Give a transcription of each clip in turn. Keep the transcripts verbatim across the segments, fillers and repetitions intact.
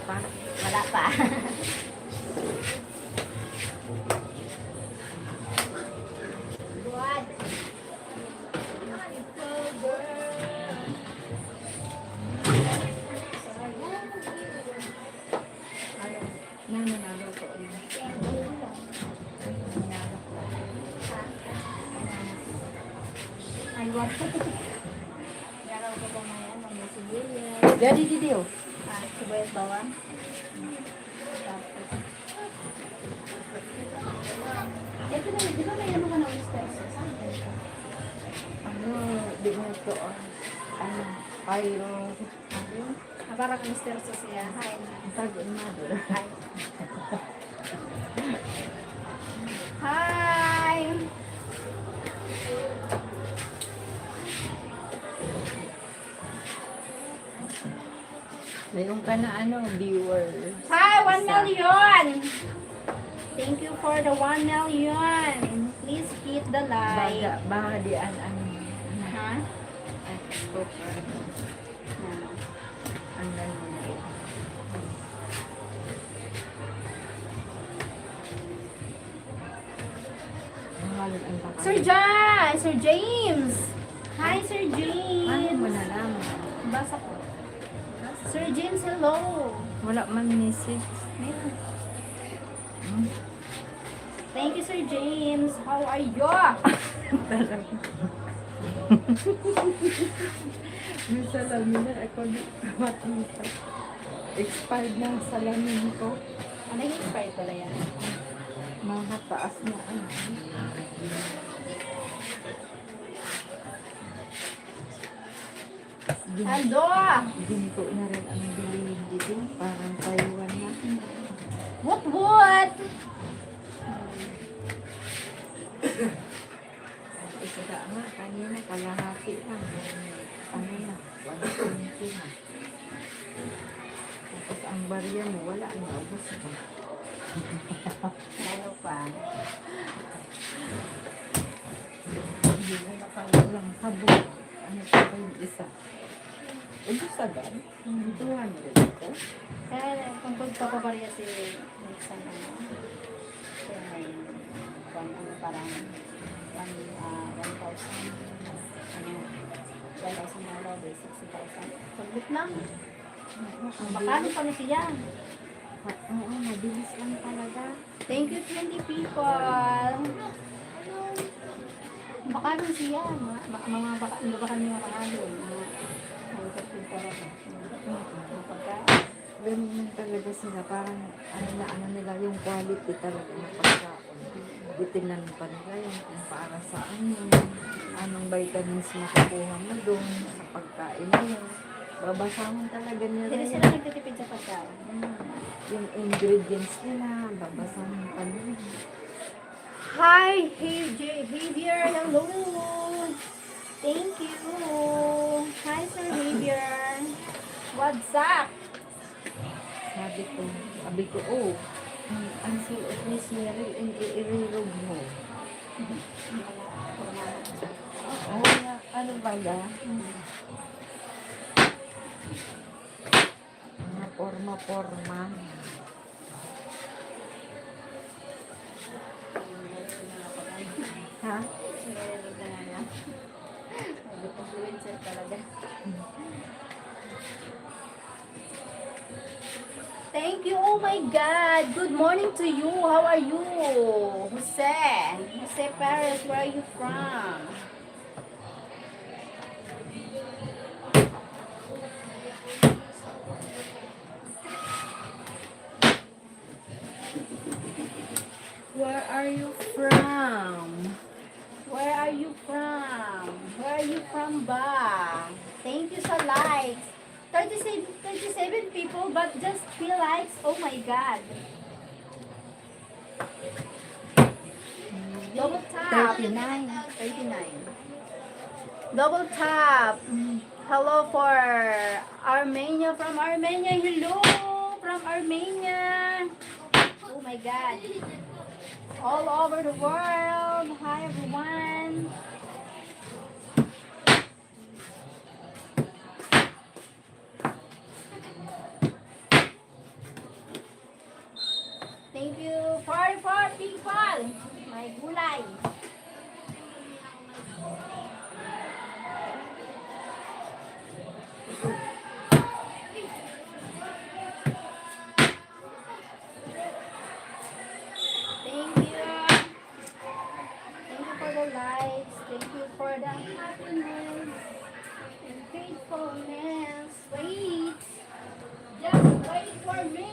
Wala pa. Nano na luto rin. Aywan. Yaraw ko pa ngayon, mga sibuyas. Jadi, di, di, oh. Ah, sibuyas, bawang. Tapos, ito na, di ba may ano ka na oyster sauce? Ano, di mo ito, oh. Ano, pyro. Ah, para kang mister Sosiyahay. Ang tago ni Mother. Ay. Hi! Mayroon ka na, ano, viewers. Hi, one million! Thank you for the one million. Please hit the like. Baga, baga di an, ano, Ha? Ay, super. Ano? Ang ganda. Ang halong ang baka. Sir Ja-, Sir James. Hi, Sir James. Paano mo nalaman? Basa ko. Sir James, hello. Wala man message. Meron. Hmm? Thank you, Sir James. How are you? Talaga. May salamin na ako di makita. Expired na ang salamin ko. Ah, nag-expire pala yan. Mga taas na, ano. Hello! Ginto na rin ang bilhin dito. Parang Taiwan na. What, what? Isa ka nga, kanina kalahati lang. Ano na? One twenty na. Tapos ang barya mo, wala na. Ubus na. Ano pa? Hindi na nakakulang sabon. Ano pa ba yung isa? Ubus agad. Yung two hundred ito. Kaya kung pagpapabarya si Nixon, ano, kaya may, kung ano, parang one, ah, one thousand, ano, one thousand na lang, sixty thousand. Saglit lang. Ang bakal pa na siya. Oo, mabilis lang talaga. Thank you, twenty people. Baka nun siya, mga, mga, mga baka, ano ba kami mga ano, mga, mga tatlo talaga. Mga pagkain. Ganun lang talaga sila, parang ano na ano nila, yung quality talaga ng pagkaon. Titinan pa nila yan kung para sa ano, anong vitamins makukuha mo doon sa pagkain mo. Babasahon talaga nila yan. Hindi sila nagtitipid sa pagkain. Mm. Yung ingredients nila, babasahon pa nila. Hi, Javier. Hello. Thank you. Hi, Sir Javier. What's up? Sabi ko, sabi ko, "Oh, ang, ang suot ni Cheryl, ang iirirog mo." Oo nga, ano ba yan? Mga porma-porma. Ha? Influencer talaga. Thank you. Oh my God. Good morning to you. How are you? Jose. Jose Perez, where are you from? Where are you from? Where are you from? Where are you from ba? Thank you sa likes. Thirty-seven, thirty-seven people, but just three likes. Oh my God. Double tap. Thirty-nine. Thirty-nine. Double tap. Hello for Armenia, from Armenia. Hello from Armenia. Oh my God. All over the world. Hi, everyone. May gulay. Thank you. Thank you for the likes. Thank you for the happiness and faithfulness. Wait. Just wait for me.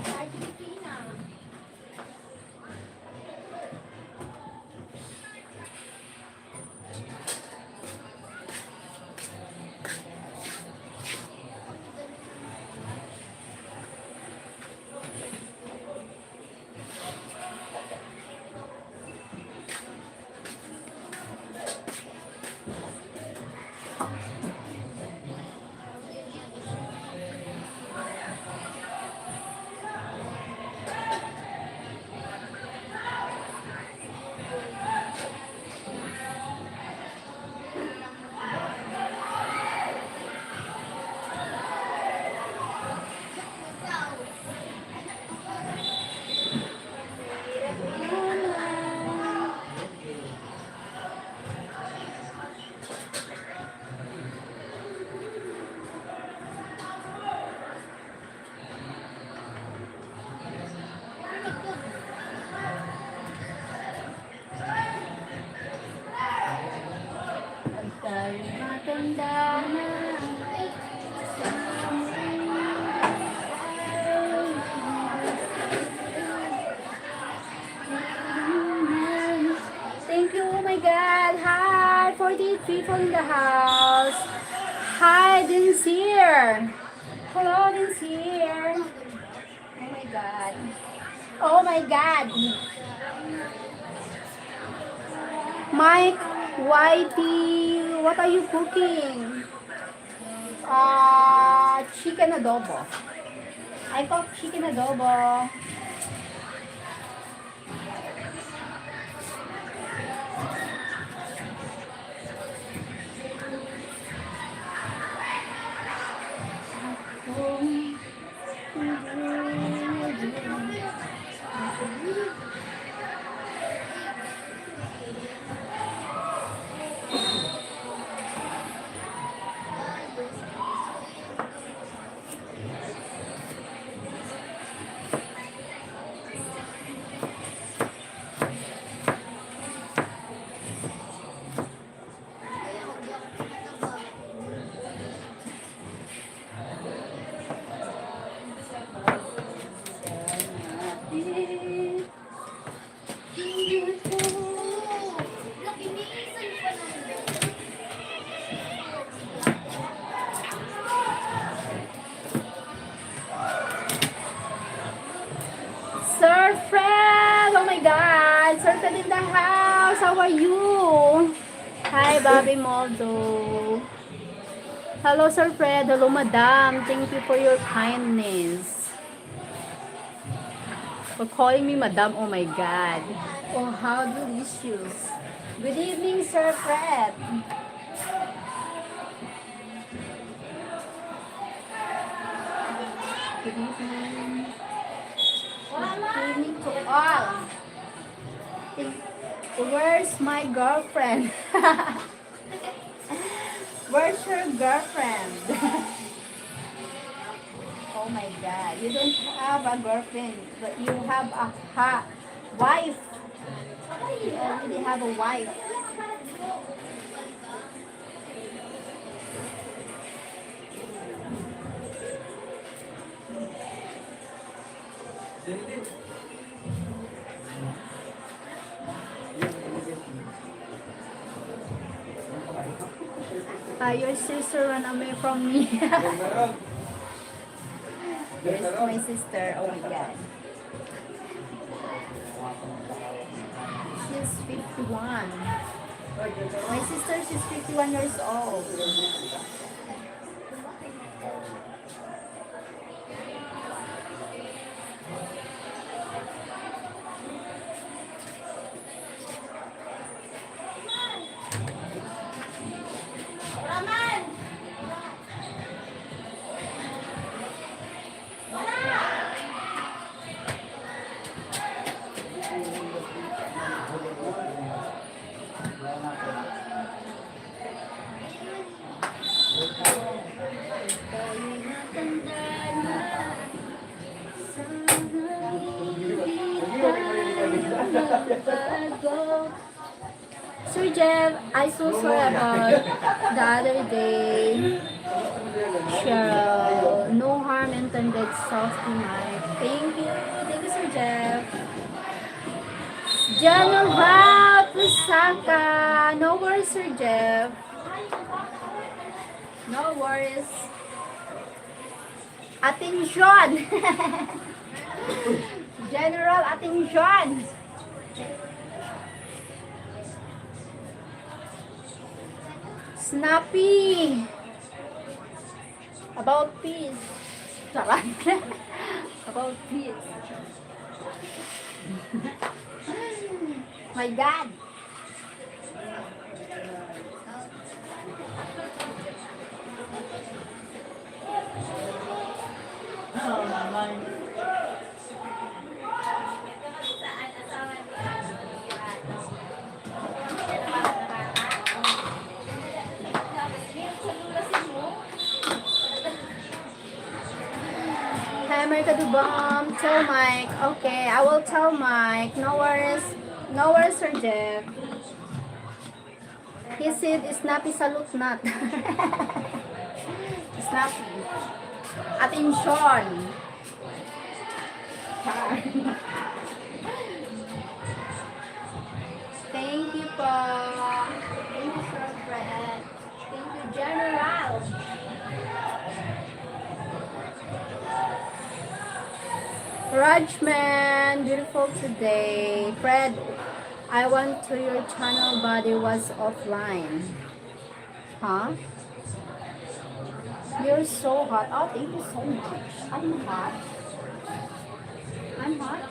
Argentina. Pag tayo matanda na. Thank you, oh my God. Hi, forty-eight people in the house. Hi, Dinsir. Hello, Dinsir. Oh my God. Oh my God. Mike, Y T, what are you cooking? Ah, chicken adobo. I cook chicken adobo. Sir Fred! Oh my God! Sir Fred in the house! How are you? Hi, Bobby Moldo. Hello, Sir Fred. Hello, Madam. Thank you for your kindness. For calling me Madam. Oh my God. Oh, how delicious. Good evening, Sir Fred. Good evening. Good evening to all. Where's my girlfriend? Where's your girlfriend? Oh my God. You don't have a girlfriend, but you have a ha- wife. You already have a wife. Ah, your sister run away from me. There's my sister. Oh my God. She's fifty-one. My sister, she's fifty-one years old. Sir Jeff, I so sorry about the other day. Cheryl, no harm intended, softy Mike. Thank you. Thank you, Sir Jeff. General Pusaka. No worries, Sir Jeff. No worries. Atensyon! General, atensyon! Snappy! About peace. Charot. About peace. My God! Hi, America Dubom. Tell Mike. Okay, I will tell Mike. No worries. No worries, Sir Jeff. He said, "Snappy salute not." Snappy. Atensyon. Thank you po. Thank you, Sir Fred. Thank you, General. Rajman, beautiful today. Fred, I went to your channel, but it was offline. Huh? You're so hot. Oh, thank you so much. I'm hot. I'm hot.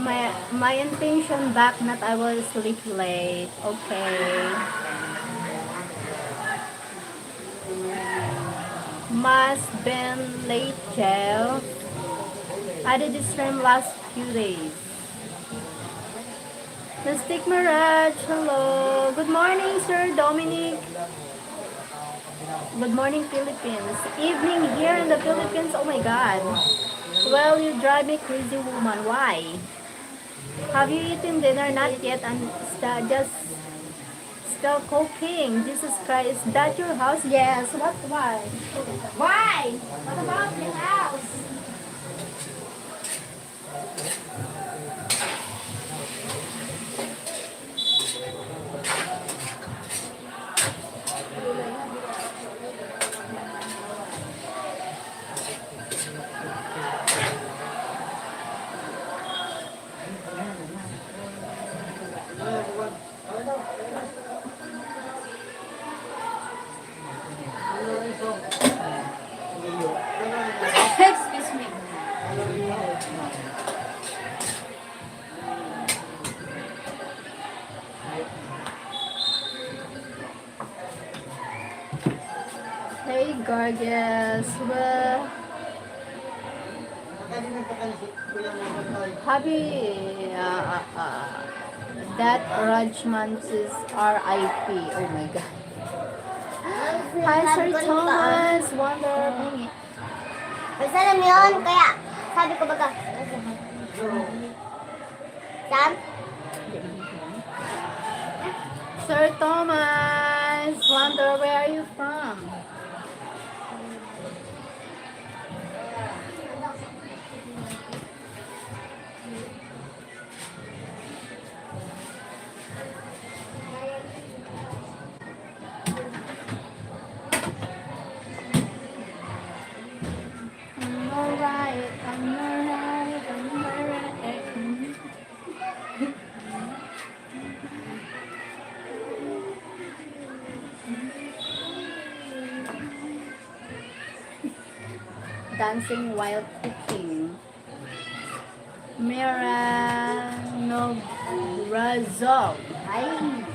My, my intention back that I will sleep late. Okay. Must been late, Jeff. I did the stream last few days. Mystic Mirage, hello. Good morning, Sir Dominic. Good morning, Philippines. Evening here in the Philippines. Oh my God. Well, you drive me crazy, woman. Why? Have you eaten dinner? Not yet. I'm sta- just still cooking. Jesus Christ. Is that your house? Yes. What? Why? Why? What about your house? Excuse me. Hey, gorgeous. Well, happy, uh, uh, uh, that Rajman is R I P. Oh my God. Hi, Sir Thomas. Wonder. Basta alam yun, kaya sabi ko baga, Sam? Sir Thomas, wonder where are you from? Dancing while cooking. Maranobrazol. Ay!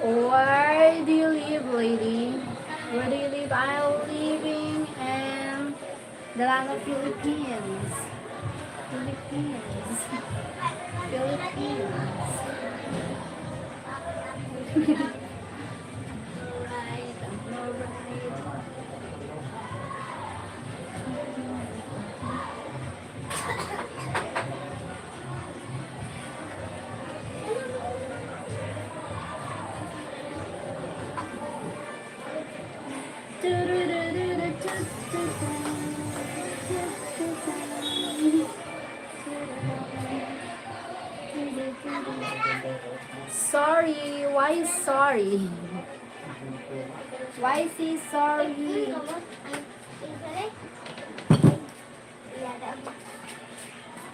Where do you live, lady? Where do you live? I'm living in the land of Philippines. Philippines. Philippines. Alright, alright. Sorry, why sorry? Why say sorry?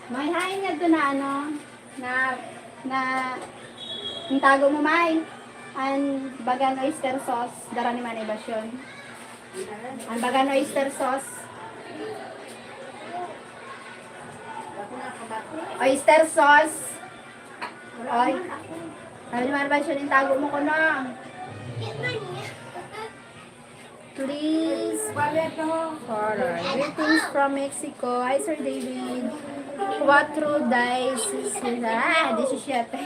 May haen nga doon na ano, na, na, ang tago mo, May? An bagan oyster sauce, dara ni Manay Basyon. An bagan oyster sauce. Oyster sauce. Oy. Sabi ni Manay Basyon, ang tago mo ko na. Please follow. Greetings from Mexico. Hi, Sir David. Cuatro diecisiete. Ah, diecisiete.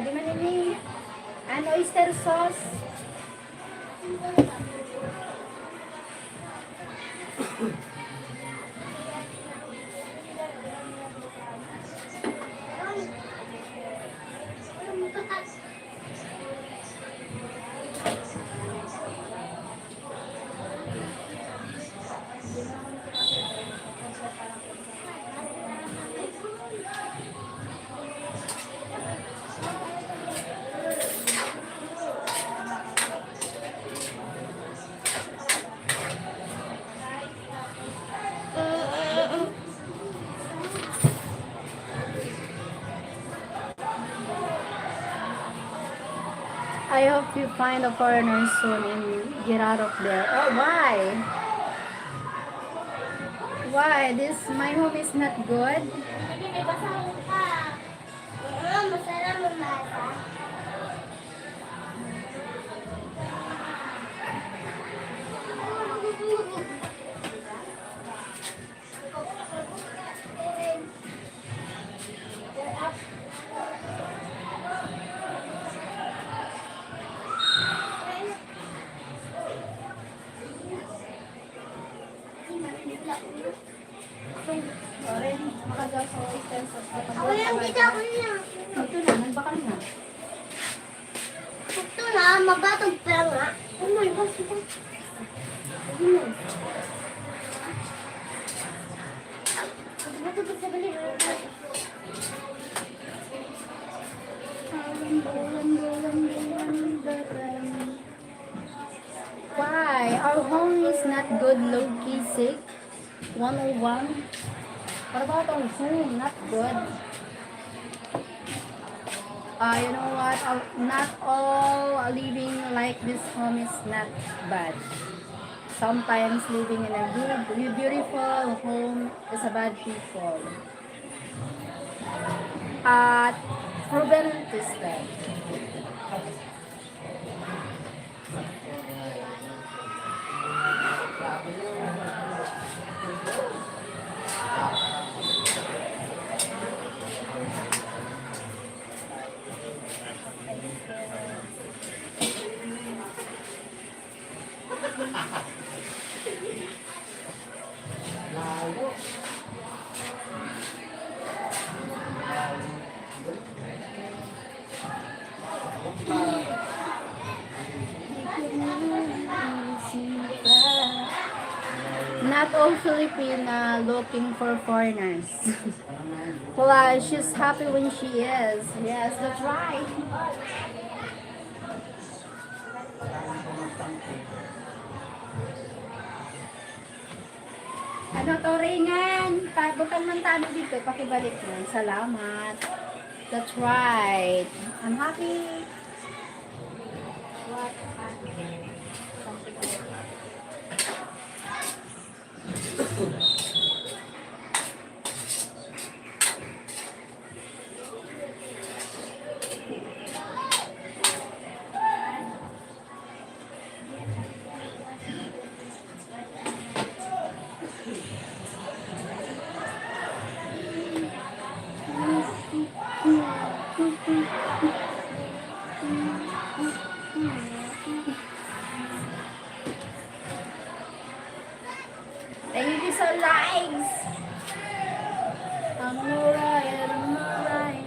Adi man ini. An oyster sauce. I hope you find a foreigner soon and get out of there. Oh, why? Why? This, my home is not good? Ako lang, kita ko lang. Ito na, mabatog pa nga. Oh my gosh, ito. Ayun na. Mabatog sa balik. Why? Our home is not good, low-key sick. One oh one. What about our home? Not good. Uh, you know what? Uh, not all living like this home is not bad. Sometimes living in a good, beautiful home is a bad people. At proven tested. Not all Filipina looking for foreigners. Plus, she's happy when she is. Yes, that's right. Ano to, Ringan? Pabutang man tayo dito, pakibalik mo. Salamat. That's right. I'm happy. What? Something like that. Thank you sa likes. I'm alright, I'm alright.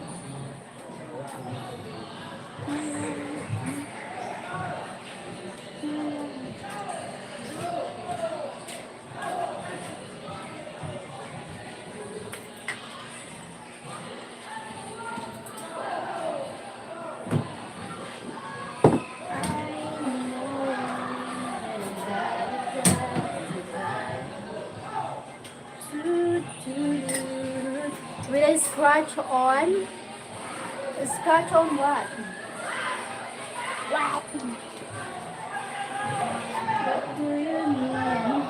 Will I scratch on? Scratch on what? What? What do you mean?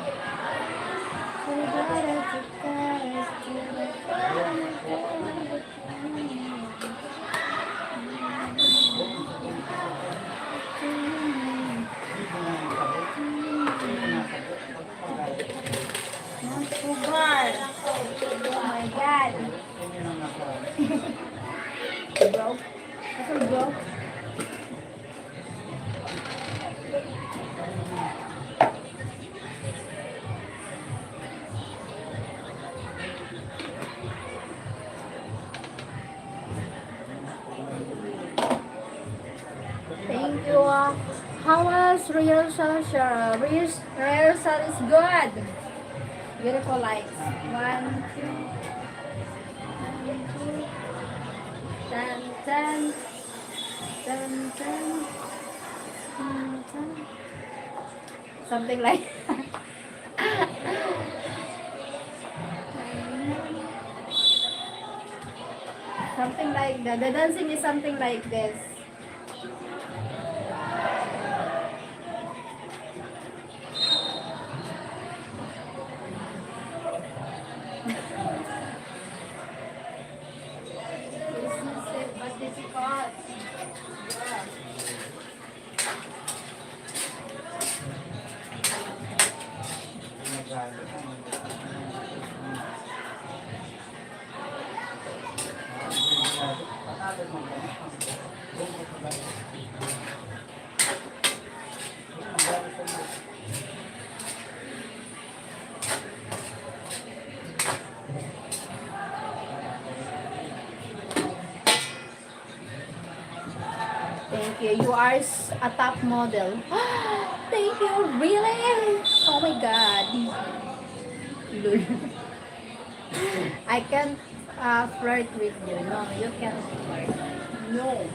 Sugar. Oh my God. Bro. Ito, bro. Thank you. How was rehearsal, Cheryl? Rehears-, rehearsal is good. Beautiful lights. One, two, one, two. Tan, tan. Tan, tan. Tan, tan. Something like something like that. The dancing is something like this. It's easy, but difficult. Yeah. Thank you. You are s-, a top model. Thank you. Really? Oh my God. Lol. I can't, uh, flirt with you. No, you can't flirt. No.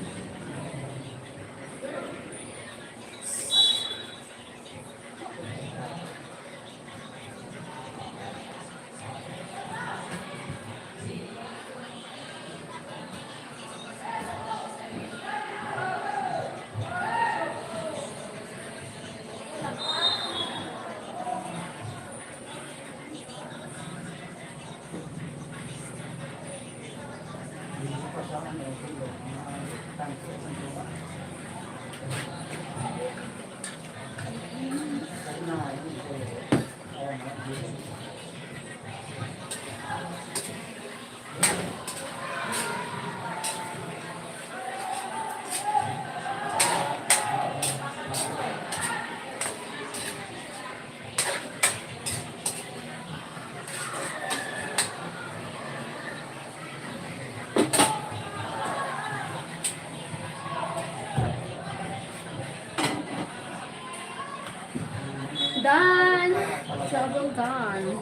Done.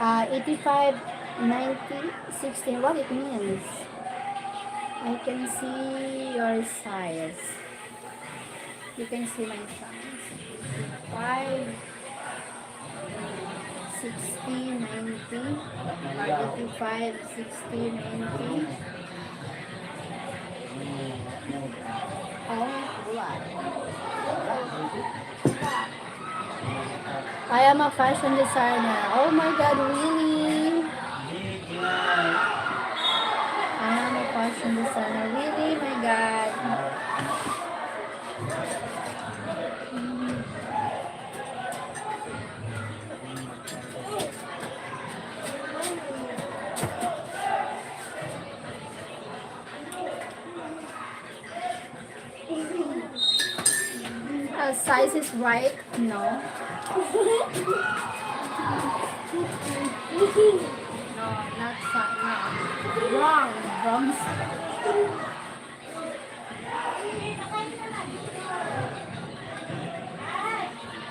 Uh, eighty-five, ninety, sixty. What it means? I can see your size. You can see my size. Five, sixty, ninety, eighty-five, sixty, ninety. Oh, wala. I am a fashion designer. Oh my God, really? I am a fashion designer. Really, my God. Uh, size is right? No. No, not size. No. Wrong. Wrong size.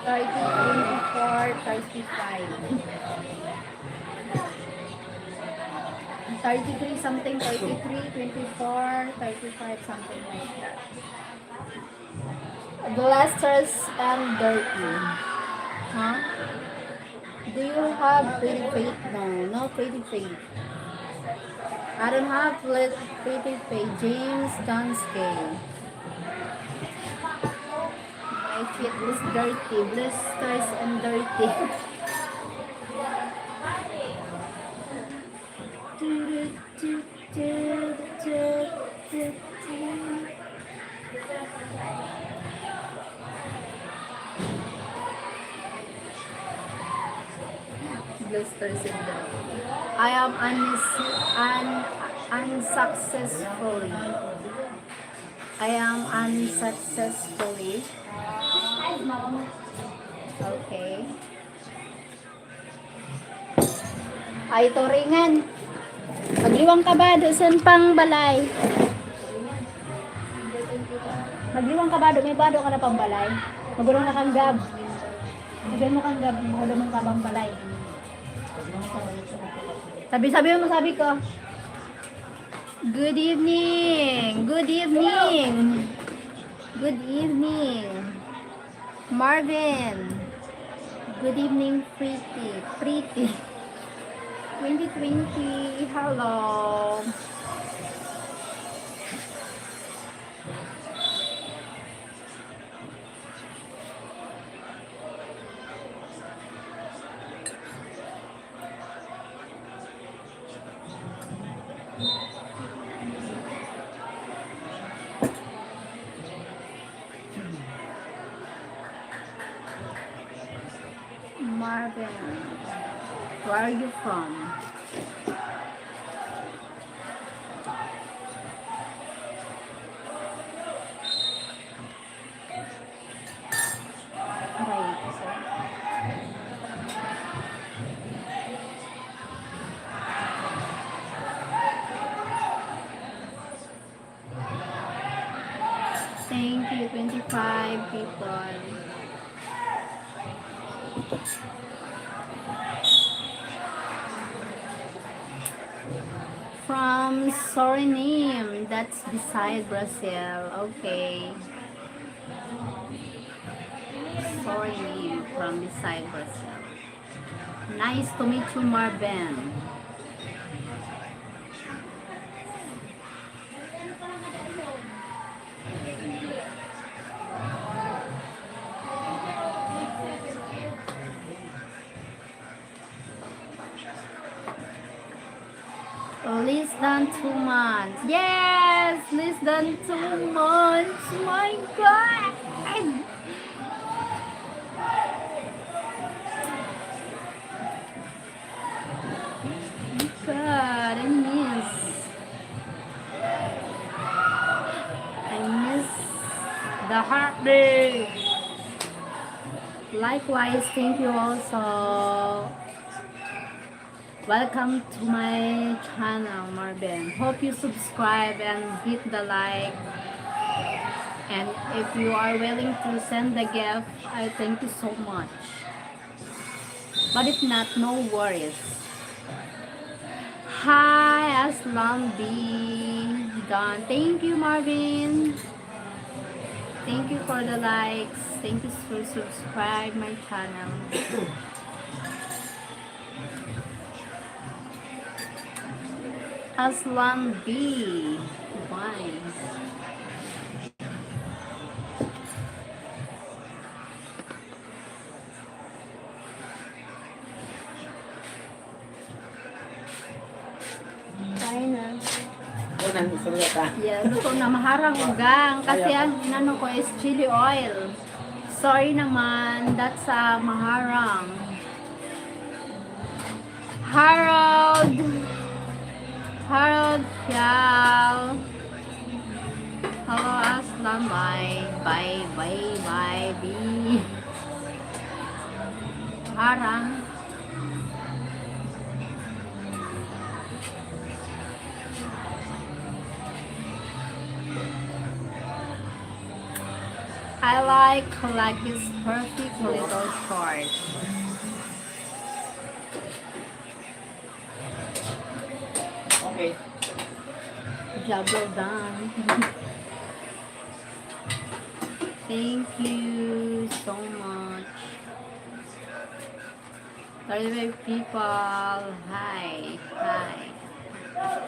Thirty, twenty-four, thirty-five. Thirty-three something, thirty-three, twenty-four, thirty-five, something like that. Blisters and dirty. Huh? Do you have pretty feet? No, no pretty feet. I don't have pretty feet. James Dunsky. My feet is dirty. Blisters and dirty. Blisters and dirty. I am unis-, un-, unsuccessfully. I am unsuccessfully. Okay. Ay, turingan. Magliwang ka ba? Doon pang balay. Magliwang ka ba? Doon may bado ka na pang balay. Magulong na kang gab. Sabihan mo kang gab. Magulong ka pang balay. Sabi, sabi mo, sabi ko. Good evening. Good evening. Good evening. Marvin. Good evening, pretty. Pretty. Twenty twenty. Hello. Marvin, where are you from? Aray ko. Thank you, twenty-five people. From Suriname, that's beside Brazil. Okay. Suriname, from beside Brazil. Nice to meet you, Marvin. Less than two months. Yes! Less than two months. My God! God, I miss. I miss the heartbeat. Likewise, thank you also. Welcome to my channel, Marvin. Hope you subscribe and hit the like. And if you are willing to send the gift, I thank you so much. But if not, no worries. Hi, Aslam B. Don. Thank you, Marvin. Thank you for the likes. Thank you for subscribe my channel. Aslam B. Why? Kain na. Unang sulat, ah. Yeah, luto na, maharang ugang. Kasi ang inano ko is chili oil. Sorry naman, that's, ah, maharang. Harold. Harold Xiao. Hello, Aslam. Bye. Bye, bye, bye, B. Harang. I like, like this perfect little short. Okay. Job well done. Thank you so much. Hello, people. Hi. Hi. Hi.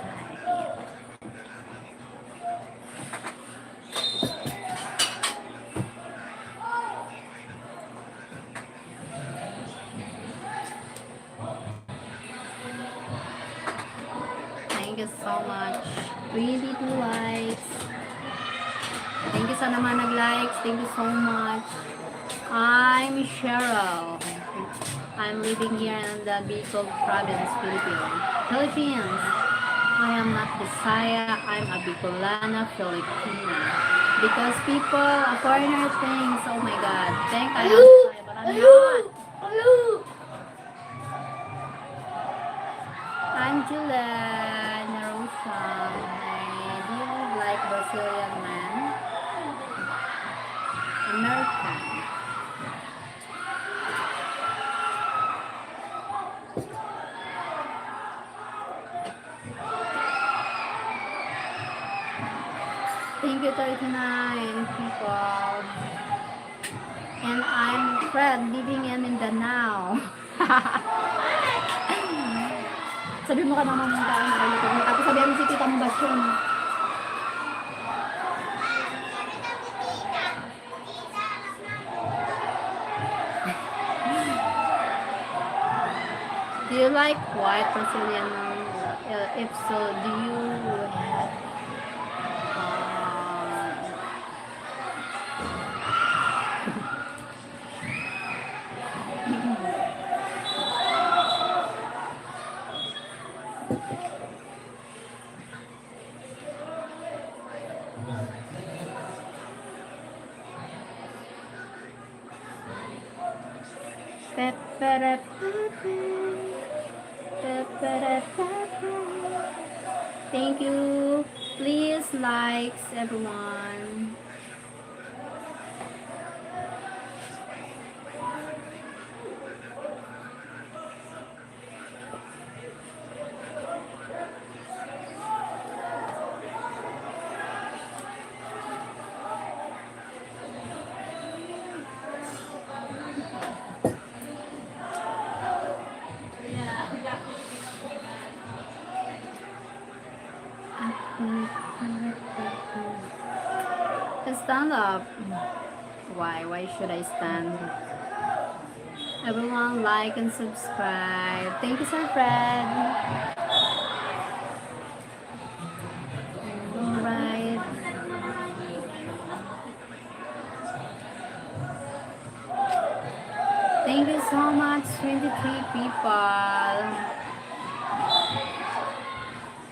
Thank you so much. Twenty-two likes. Thank you sa naman nag-likes. Thank you so much. I'm Cheryl. I'm living here in the Bicol province, Philippines. Philippines. I am not Bisaya. I'm a Bicolana Filipina. Because people, a foreigner thinks, oh my God, think I am Bisaya, but I'm not. Angela Narosa, do you like Brazilian man? American. Thank you, thirty-nine people. And I'm Fred, living in Mindanao. Sabi mo ka naman ng daan, ano, tapos sabi mo si Tita mo, Basyon. Do you like white Brazilian? Uh, if so, do you have, uh, Thank you. Please likes, everyone. Stand up. Why? Why should I stand? Everyone like and subscribe. Thank you, Sir Fred. All right. Thank you so much, twenty-three people.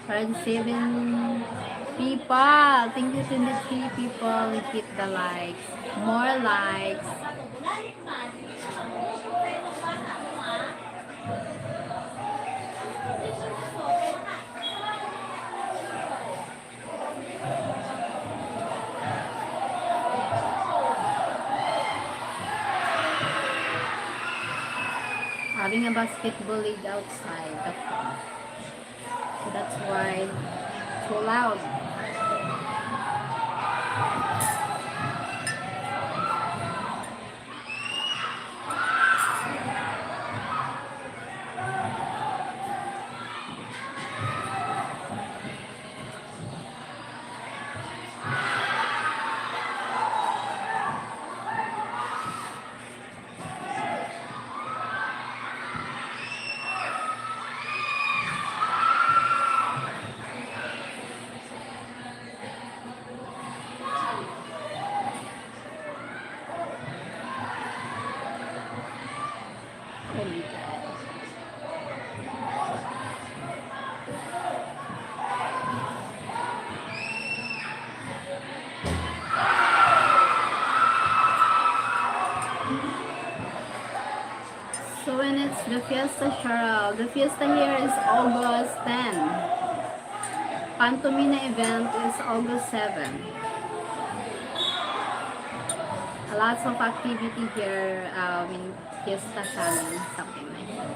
Thirty-seven people. Thank you, twenty-three people. Hit the likes. More likes. Having a basketball league outside the farm. So that's why too loud. So when it's the fiesta, Cheryl? The fiesta here is August ten. Pantomina event is August seven. A lots of activity here, um, in fiesta, something like that.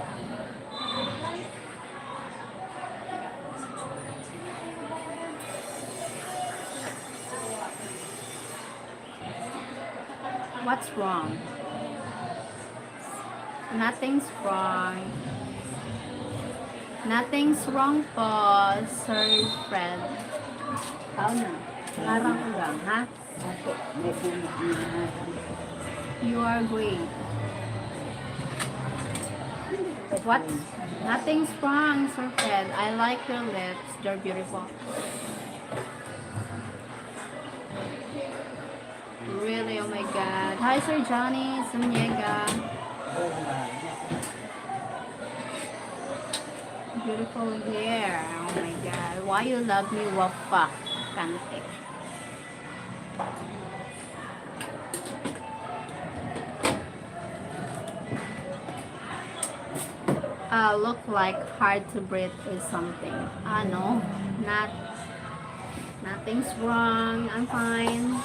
What's wrong? Nothing's wrong. Nothing's wrong po, Sir Fred. Tao na. Parang ugang, ha? You are great. What? Nothing's wrong, Sir Fred. I like your lips. They're beautiful. Really, oh my God. Hi, Sir Johnny Zuniega. Beautiful hair. Oh my God. Why you love me, Wafa? Kante. Uh, look like hard to breathe or something. Ah, no. Not, nothing's wrong. I'm fine.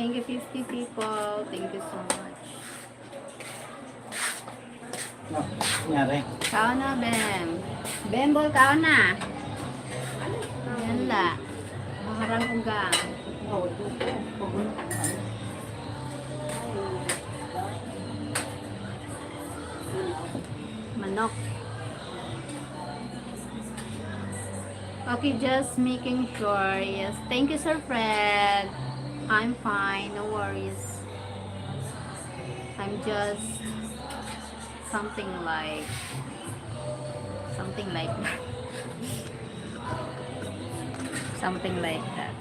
Thank you, fifty people. Thank you so much. No, nangyari. Kao na, Bem. Bembol, kao na. Yan la. Maharang ugang. Manok. Okay, just making sure. Yes. Thank you, Sir Fred. I'm fine. No worries. I'm just something like, something like that. Something like that.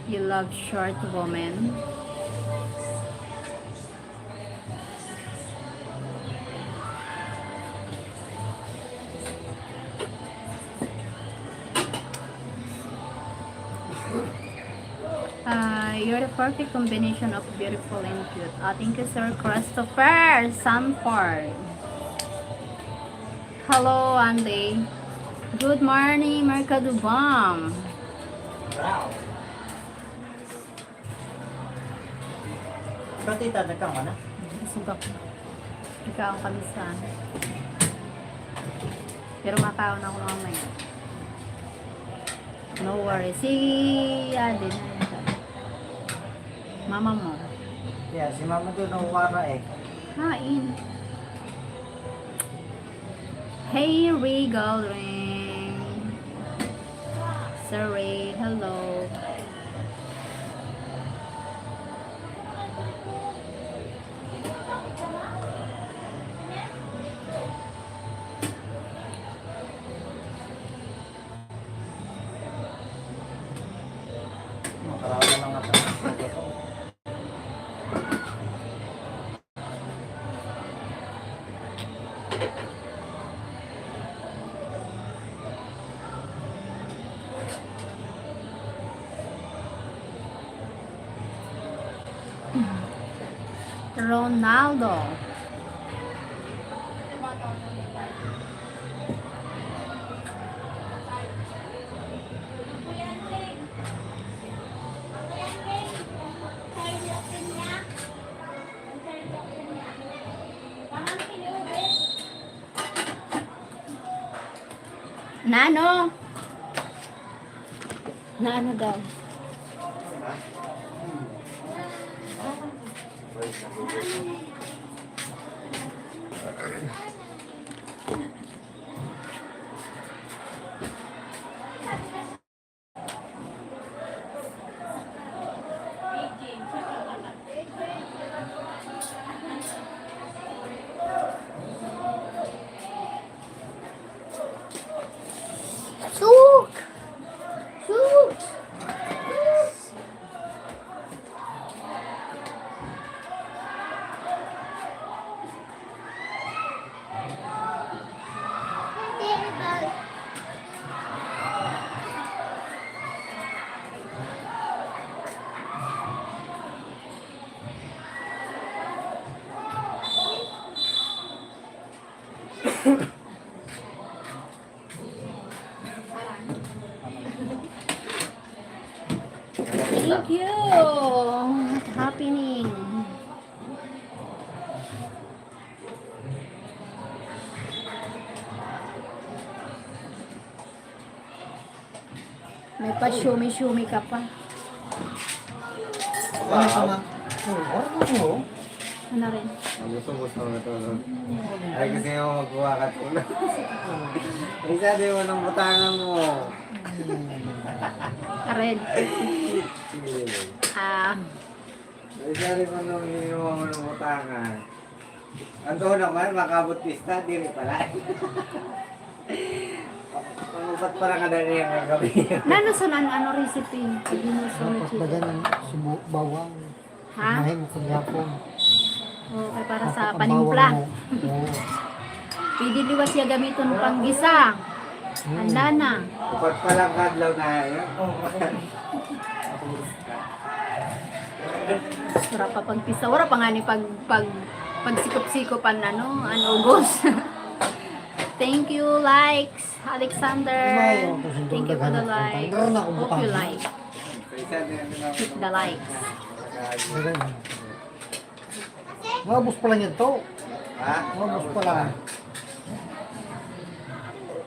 You love short women. Ah, you're the perfect combination of beautiful and cute. Ah, thank you, Sir Christopher Sanford. Hello, Andy. Good morning, Mercado Bomb. Wow. Katita, nagkama na? Sugak. Ikaw ang kamisan. Pero makaon ako mamaya. No worry. Si Adi na yun. Mama mo. Yeah, si mama doon, nawara eh. Hain. Hey, Regal Ring. Sir Ray, hello. Makarami lang ata. Ronaldo. Nano? Na ano daw? Suk! Suk! Thank you. Happening. May pa-shumi-shumi ka pa. Ano ka, ma? Oh, ano mo? Ano rin? Ang gusto, gusto ko ito, no? Ay, kasi mo magkuha ka ito. Ay, sabi mo, nang butangan mo. Red. Sige. Ah. Ay, sabi mo, nung iniwan mo ng butangan. Ang tuhod naman, makabot pista, diri pala. Pangubat pala ka na niya kagabi. Nano sa nan-, ano recipe? Pag yun sa Tapos lechon. Bagan ng subo, bawang. Ha? Mahin mo kung yapon. Oo, kay para sa Tapos ang panimpla. Bawang mo. Oo. Pwede liwat siya gamiton pang gisa. Hmm. Handa na. Upat pa lang kadlaw na, eh. Wala pa pang pista. Wala pa nga ni pag, pag, pagsikop-sikop an ano, an ugos. Thank you, likes, Alexander. Thank you for the like. Hope you like. Hit the likes. Maubos pa lang yan to. Ha? Maubos pa lang.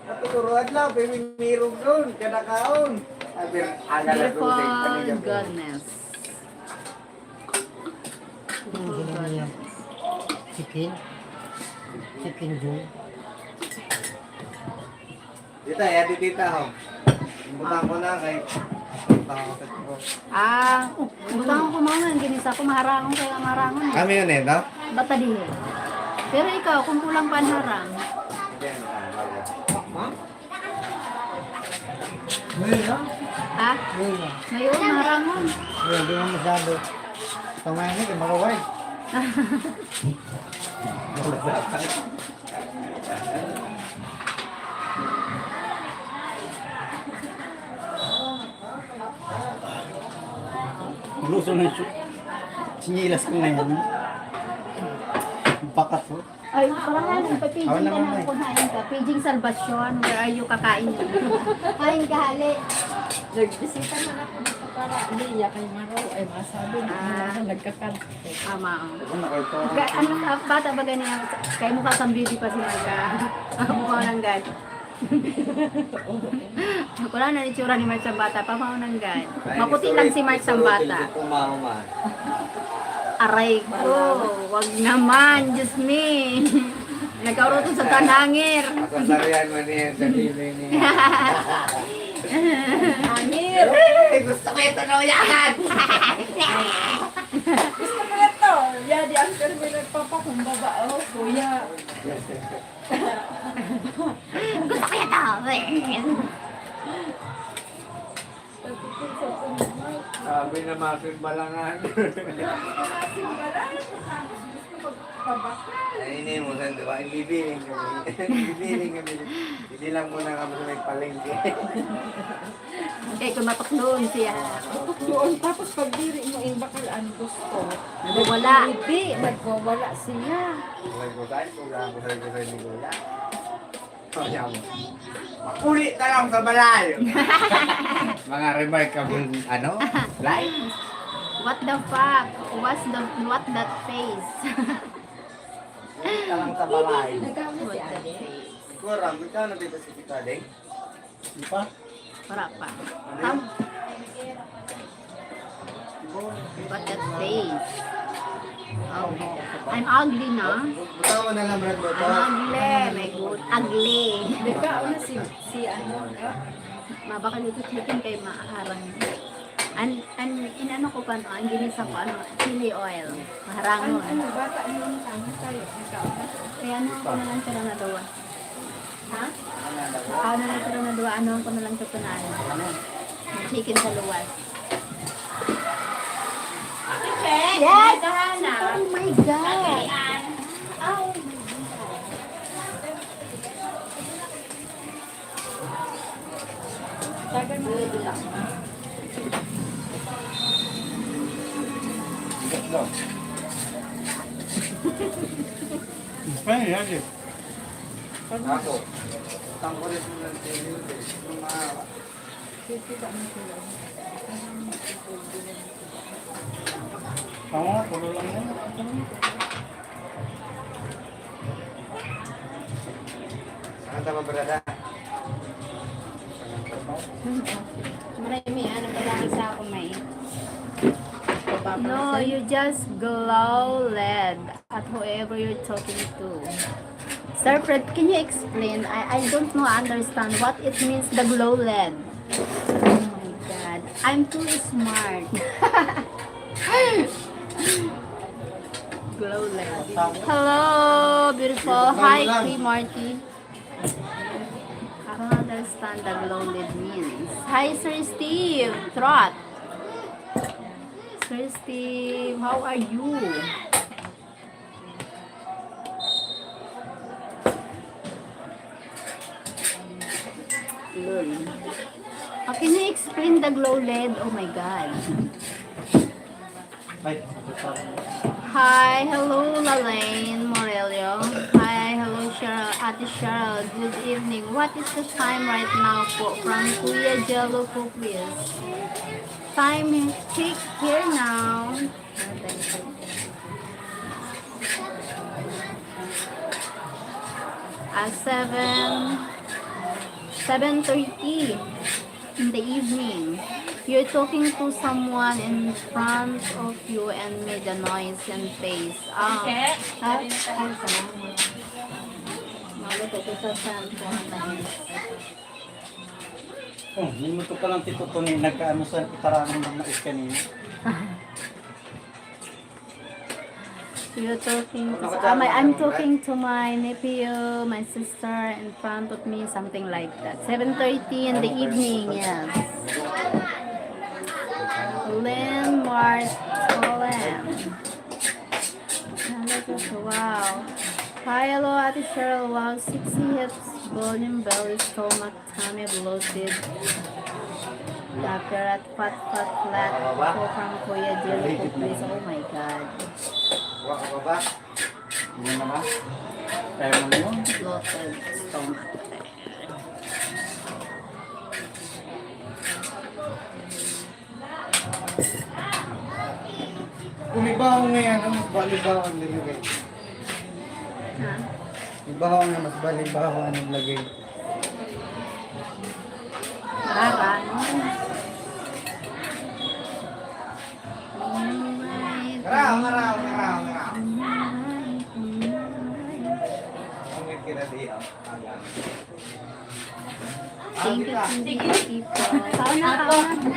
Katuluran lang, pero mirog doon, kada kaon. Sabi, ang alam ko, Beautiful goodness. Ano yan? Chicken? Chicken joy. Tita, yadi tita, ho. Butang ko na kay butang ko sa ko. Ah, oh, butang ko mga nga, ginisa ko, maharangon kaya maharangon eh. Kami yun eh, no? Bata din eh. Pero ikaw, kung kulang pa ang harang. Hindi, ano ka, ano ka. Ngayon lang. Ha? Ngayon lang. Ngayon, maharangon. Ngayon, di mo masyado. Tama yan eh, maraway. Luso na yung sinyilas ko ngayon. Bakat, oh. Ay, parang ano, pa-paging ka na, kung hain ka. Paging Salvacion, where are you, kakain niya? Hain ka, hali. Nagbisita man ako dito para, hindi, iya kay Maro, ay masabi, hindi na ako nagkakan. Tama, oh. Ga-, ano, ah, bata ba ganyan? Kay mukha kang baby pa si Marka. Mukha ng gad. Wala na itsura ni Mark sa bata, pamahaw ng gad. Maputi lang si Mark sa bata. Aray ko, wag naman, Diyos me. Nagkauruto sa tanangir. Masasarihan mo niya sa feeling niya. Angir! Eh, gusto ko ito na uyakan! Gusto ko ito! Yadi ang termo nagpapakumbaba, oh, kuya. Gusto ko ito! Sabi na masimbalangan. Masimbalangan, tapos gusto magpabakal. Ay, ini mo, saan, diba? Bibiling kami. Bibiling kami. Hindi lang muna kami sa may palengke. Kaya kung matukdoon siya. Matukdoon, tapos pag diri mo, yung bakal ang gusto. Nagwawala. Hindi, nagwawala siya. Buhay ko, guys. Kung saan ko, saan ko, saan ko, saan ko. Ayan. Makuli na lang sa balay. Mga remarkable, ano, life. What the fuck? What's the, what that face? Makuli na lang sa balay. What that face? Ikaw, Ram, ikaw na dito si Tita Deng? Di pa? Wala pa. Tam- What that face? Oh my God. I'm ugly, no? Butawa na lang, Brad, I'm butawa. Ugly. My God. Ugly. Di ka, ano, si, si ano, eh? Mabakal ito chicken kay maharang. An, an, inano ko pa, no? Ang ginisa ko, ano, chili oil. Maharangon. Ano, ano, bata yung tama sa'yo? Ikaw, ano? Kaya ano ko na lang siya na nagawa? Ha? Ano na ito na duwa? Ano ko na lang ito na ano? Chicken sa luwas. Yes! Oh my God! Oh my God! Ay, yan eh. Ako, tampo rin sa mga senior, eh. Yung mga Tama, puno lang yan. Saan tama, brada? Marami, ano, pala sa ako may No, you just glow lead at whoever you're talking to. Sir Fred, can you explain? I, I don't know, understand what it means, the glow lead. Oh my God. I'm too smart. Glow lead. Hello, beautiful. Hi, Kuya Marky. I don't understand the glow lead means. Hi, Sir Steve Trot. Sir Steve, how are you? Lol. How can you explain the glow lead? Oh my God. Hi, hello, Lalaine Morello. Hi, hello, Cheryl, Ate Cheryl. Good evening. What is the time right now po? From Kuya Jello po, please. Time is six here now. Ah, seven, seven thirty in the evening. You're talking to someone in front of you and made a noise and face. Ah, ah, ay, salamat. Maluto ko sa cellphone. Oh, minuto pa lang, Tito Tony, nagkaano sa itarangan ng mais kanina. You're talking, ah, my, I'm talking to my nephew, my sister in front of me, something like that. Seven thirty in the evening, yes. Len Martolen. Wow. Hi, hello, Ate Cheryl. Wow, sexy hips, volume, belly, stomach. Kami bloated. Laker at fat, fat, flat. Ako from Kuya Jelly ko, please. Oh my God. Kuha ka pa ba? Hindi naman. Kaya mo yun? Bloated stomach. Kung may baho ngayon, ano, balibaho ang nilagay? Ha? May baho nga, mas balibaho ang naglagay. Parang. Maraw, maraw, maraw, maraw. Ang may kinadiyaw. Thank you, thank you, people. Kaon na, kaon na.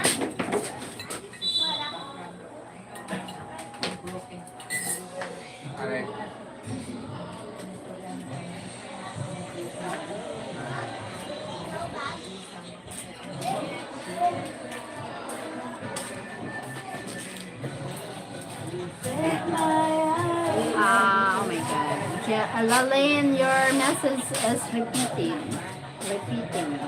Lalaine, your message is repeating. Repeating.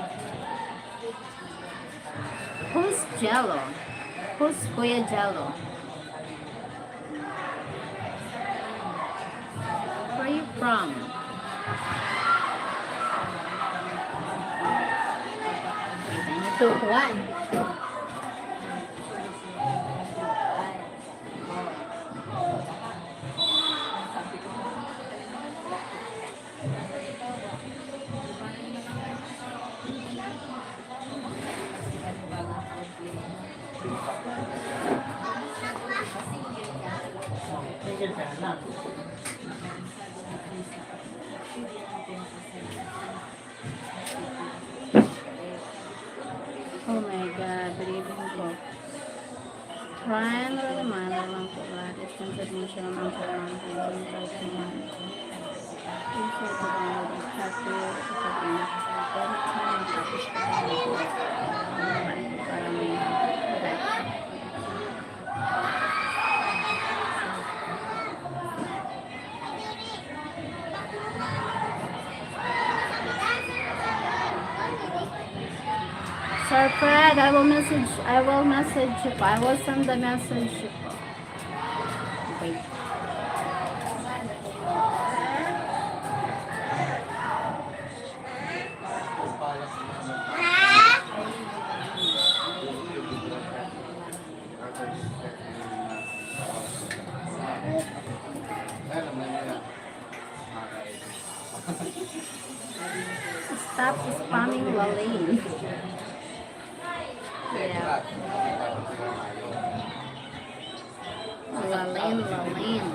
Who's Jello? Who's Kuya Jello? Where you from? Ito, kuwan. Oh my God, breathing po. Ryan Romano lang po, Gladys, ng submission ang po ng Pilihan. Please, ito na yung chat ko, ito po yung chat ko, tapos ito po yung para may Sir Fred, I will message, I will message you. I will send the message. Wait. Stop spamming Lalaine. Yeah. Lalaine, Lalaine.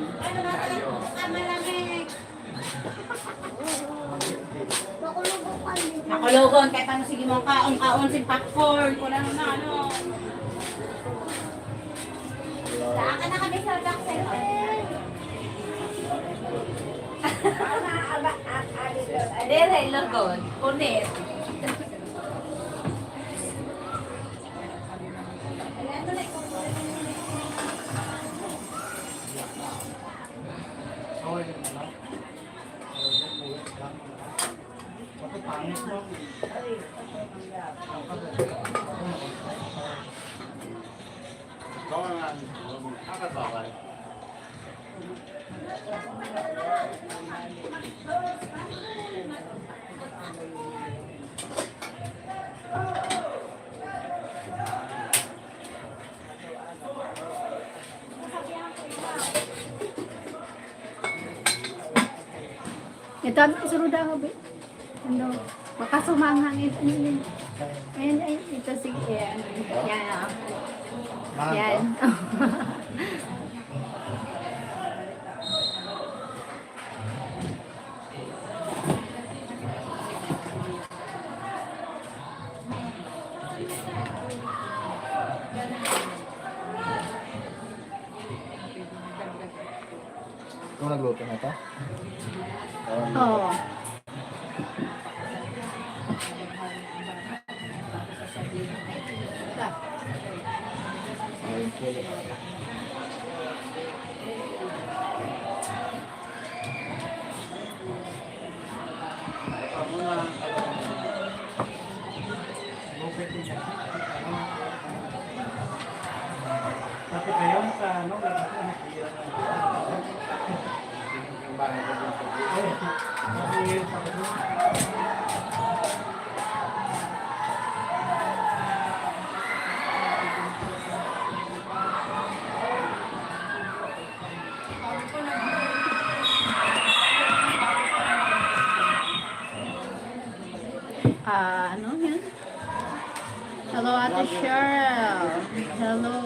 Nakulogon, kahit ano, sige mong kaon, kaon, sin popcorn, kung ano na, ano. Saan ka na kami sa back center? Adere, logon, punit. Ito, ano, isunod ako, be? Ano, makasumangan ito. Ano yun? Ayan, ay, ito, sige, ayan. Yan, ah. Mahal Yan. to? Ikaw nagluto na ito? Oo. Ah, ano yan? Hello, Ate Cheryl. Hello,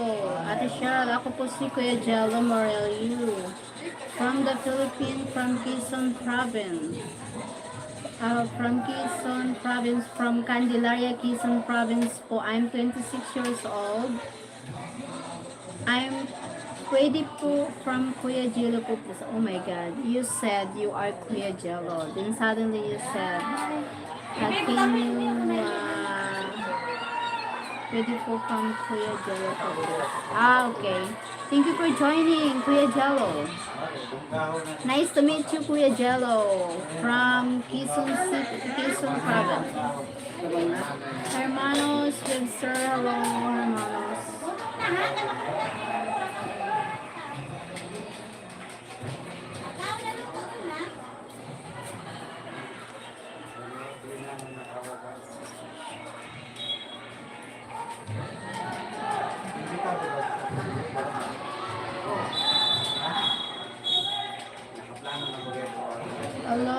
Ate Cheryl. Ako po si Kuya Jello Morel Yu. From the Philippines, from Quezon Province. Uh, from Quezon Province, from Candelaria, Quezon Province po. I'm twenty-six years old. I'm pwede po from Kuya Jello po, please. Oh my God, you said you are Kuya Jello. Then suddenly you said, "Happy New, uh, Ready for come, Kuya Jello. Ah, okay. Thank you for joining, Kuya Jello. Nice to meet you, Kuya Jello. From Quezon City, Quezon Province. Hermanos, good sir. Hello, hermanos. Hello.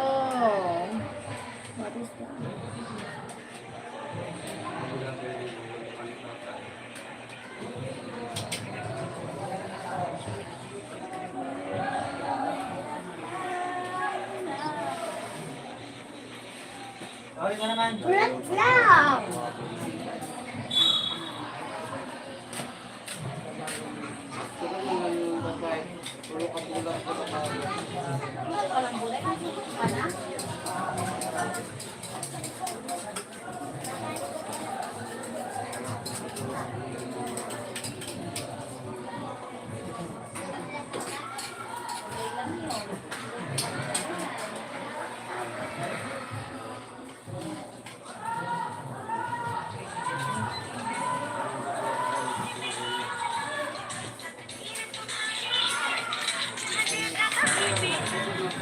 What is that? Sorry na naman. Flat lang.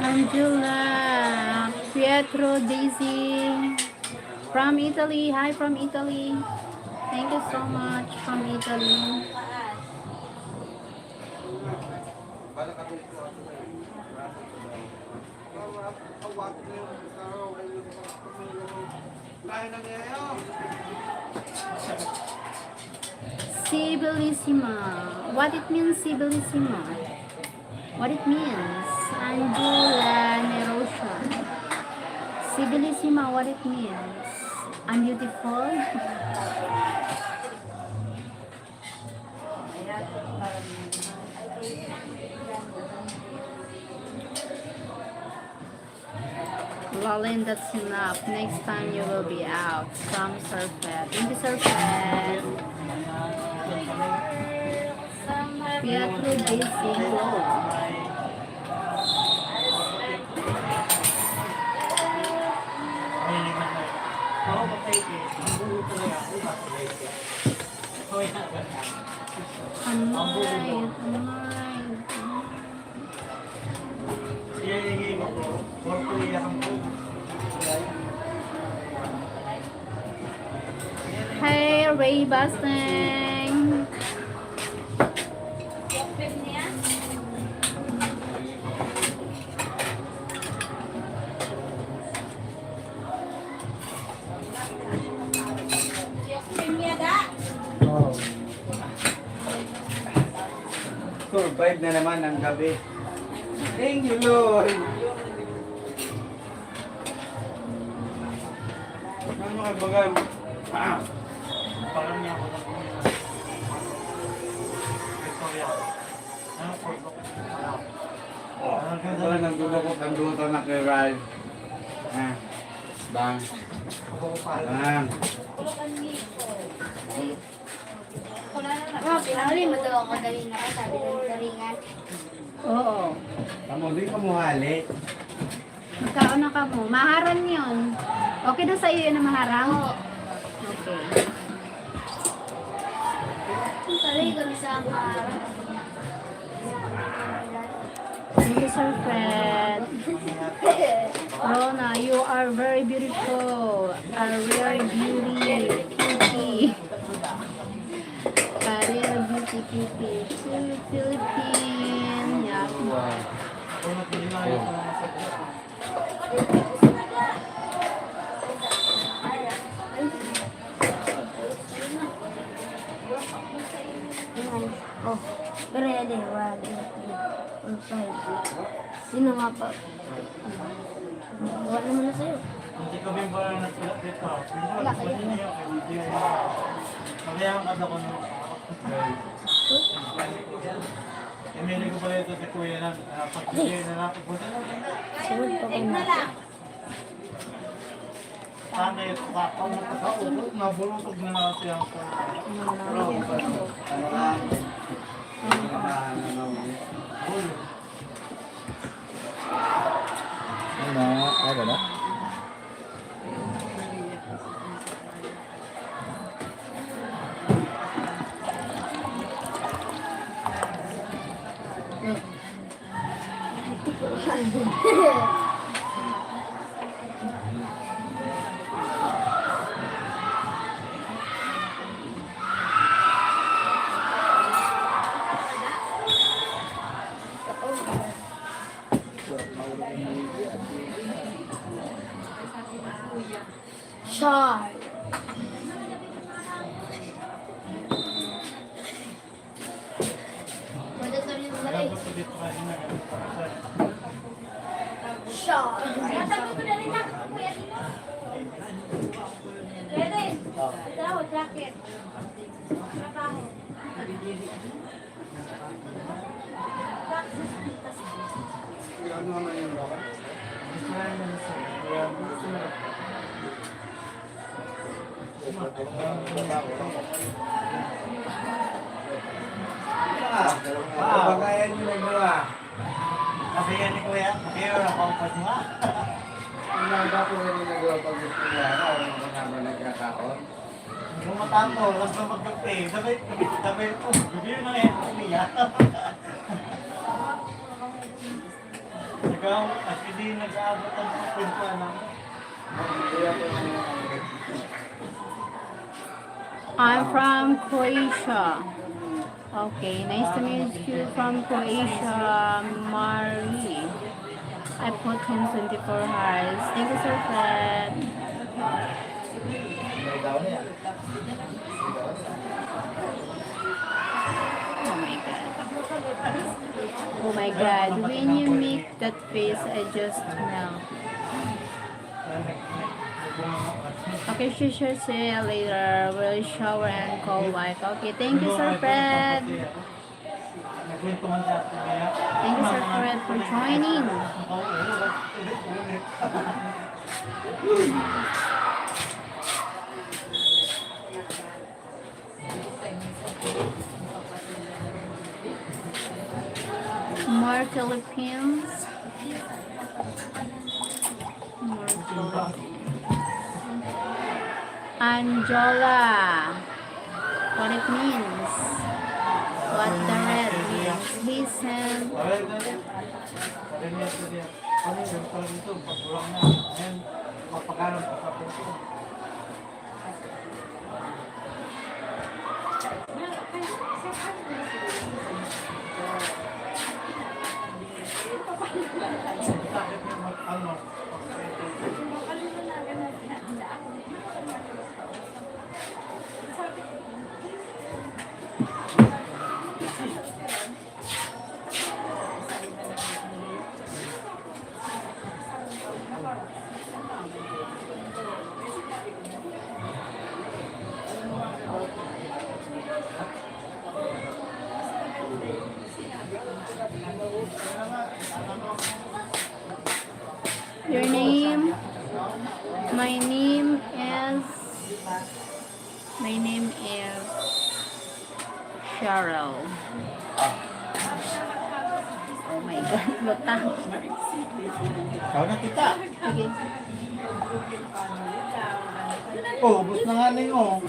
Angela, Pietro, Daisy, from Italy. Hi from Italy. Thank you so much from Italy. Sibilissima. What it means, Sibilissima? What it means? Angela Nerosia. Sibilissima, what it means? I'm beautiful? Lalin, that's enough. Next time you will be out. From Sir Fred. Thank you, Sir Fred. Pietro J C, hello. Anay, anay. Hey, Ray Basteng. Survive na naman ang gabi. Thank you, Lord. Ano ka, baga? Ah. Parang niya ako. Istorya. Ano po? Ano? Oh, ito lang, nagdudukot ang duta na kay Ryan. Ah, bang. Bang. Oh, pinahuli mo daw ako, dali na ka, sabi ng galingan. Oo. Tamo, di ka muhali. Magkaon na kamo. Maharang yun. Okay na sa'yo yun na maharang? Oo. Okay. Ang kalay kami sa maharang. Thank you, Sir Fred. Rona, you are very beautiful. A rare beauty. Cutie. A rare beauty, cutie. Philippine. Yeah. Ayan. Oh, pero yan eh, one, two, three, four, five. Sino nga pa? Wala naman na sa'yo. Hindi kami ba nagpilapit pa? Wala kayo. Kaya ang kada ko nung Emily ko pala ito si Kuya na, ah, pag-ibigay na lang. Sunod pa kayo. Ano yung papa mo, nakaubot, nabulutog na lang siya sa Ano? Ano na? Char. Char. Ah, baka yan yung nagawa. Sabi yan ni Kuya, "Kuya, wala pang pagma." Ang mga po yan yung nagawa pag gusto niya, ano, ang mga ba nagkakaon? Yung matapos, mas na magkape. Sabi, sabi, sabi, "Oh, gabi yun ang eto niya." Ikaw, at hindi nag-aabot ang kwentuhan namin. I'm from Croatia. Okay, nice to meet you from Croatia, Marie. I put him twenty-four hearts. Thank you, Sir Fred. May daw niya. Oh my God. Oh my God. When you make that face, I just melt. Okay, shisha, see you later. We'll shower and call wife. Okay, thank you, Sir Fred. Thank you, Sir Fred, for joining. More Philippines. More Philippines. Anjola. What it means. What the red means. He sent. Your name? My name is My name is Cheryl. Oh my God, butang. Ikaw na kita. Sige. Oh, ubos na nga na yun.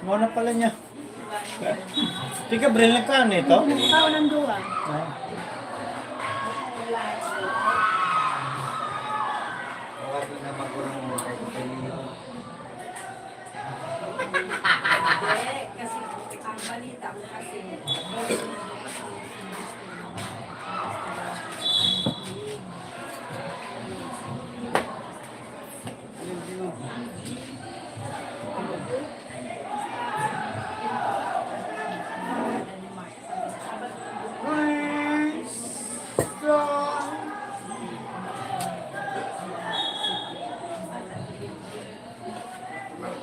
Muna pala niya. Di ka brilin ka nito? Ikaw ng duwa.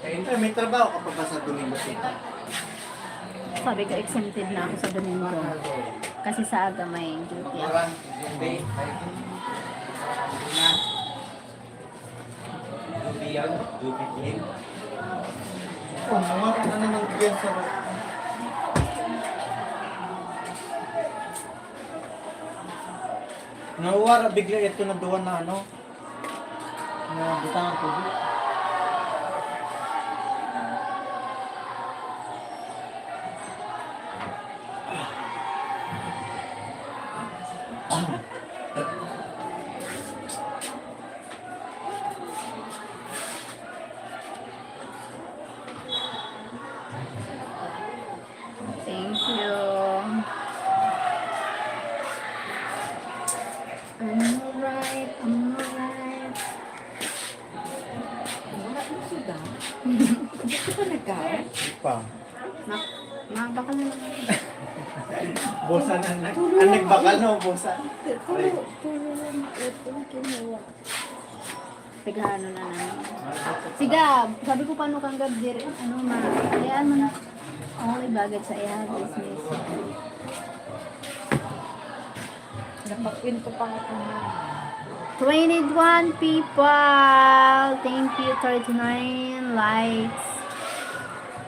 Ay, may trabaho ka pa ba sa Domingo City? Sabi ko, exempted na ako sa Domingo. Kasi sa aga may duty ako. Magurang, hindi. Ay, hindi na. Yan, tubig din. Oh, mga ano nang bigyan sa Nawara bigla ito na duwa na ano, na butang ang tubig. Thank you. I'm alright, I'm alright. Wala yung suga. Gusto ka nagkaon? Pa. Ma-, ma-, baka na lang. Bosan ang nag-, ang nagbakal, no? Bosan. Puro, puro lang ito, kinuha. Taga ano na naman. Siga, sabi ko, "Paano kang gab-, diri, ano, ma-, hayaan mo na." Only bagay sa iya, business. Nakakwento pa ako na. Twenty-one people. Thank you, thirty-nine likes.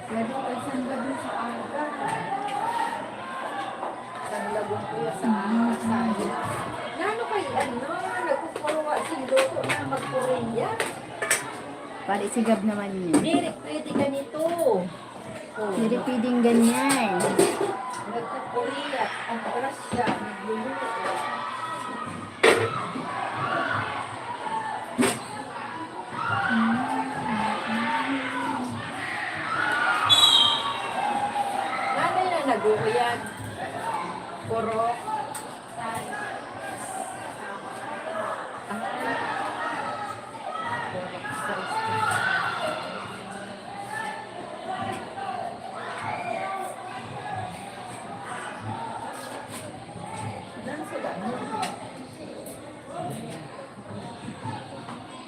Pwede ko isang gabi sa aga. Sa Laguna, sa Sayo. Nano kay ano, nagkukuruwa si Loko na magkoreya? Pare, sigab naman yun. Diri pwede ganito. Oh. Diri pwedeng ganyan. Nagkukureya, ang oras siya, nagluluto. Nanay na nag-uuyag. Puro.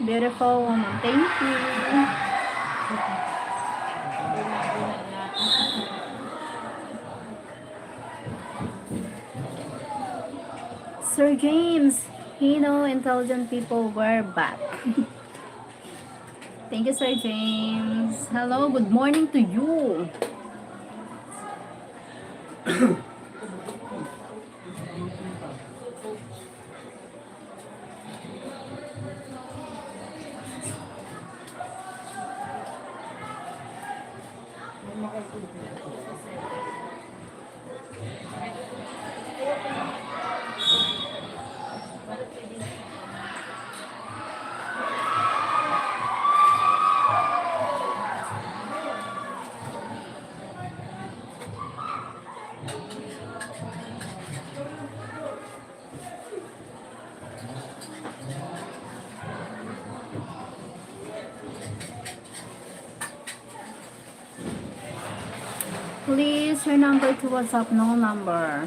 Beautiful woman. Thank you. Sir James, Hino, intelligent people, we're back. Thank you, Sir James. Hello, good morning to you. Please, your number to WhatsApp, no number.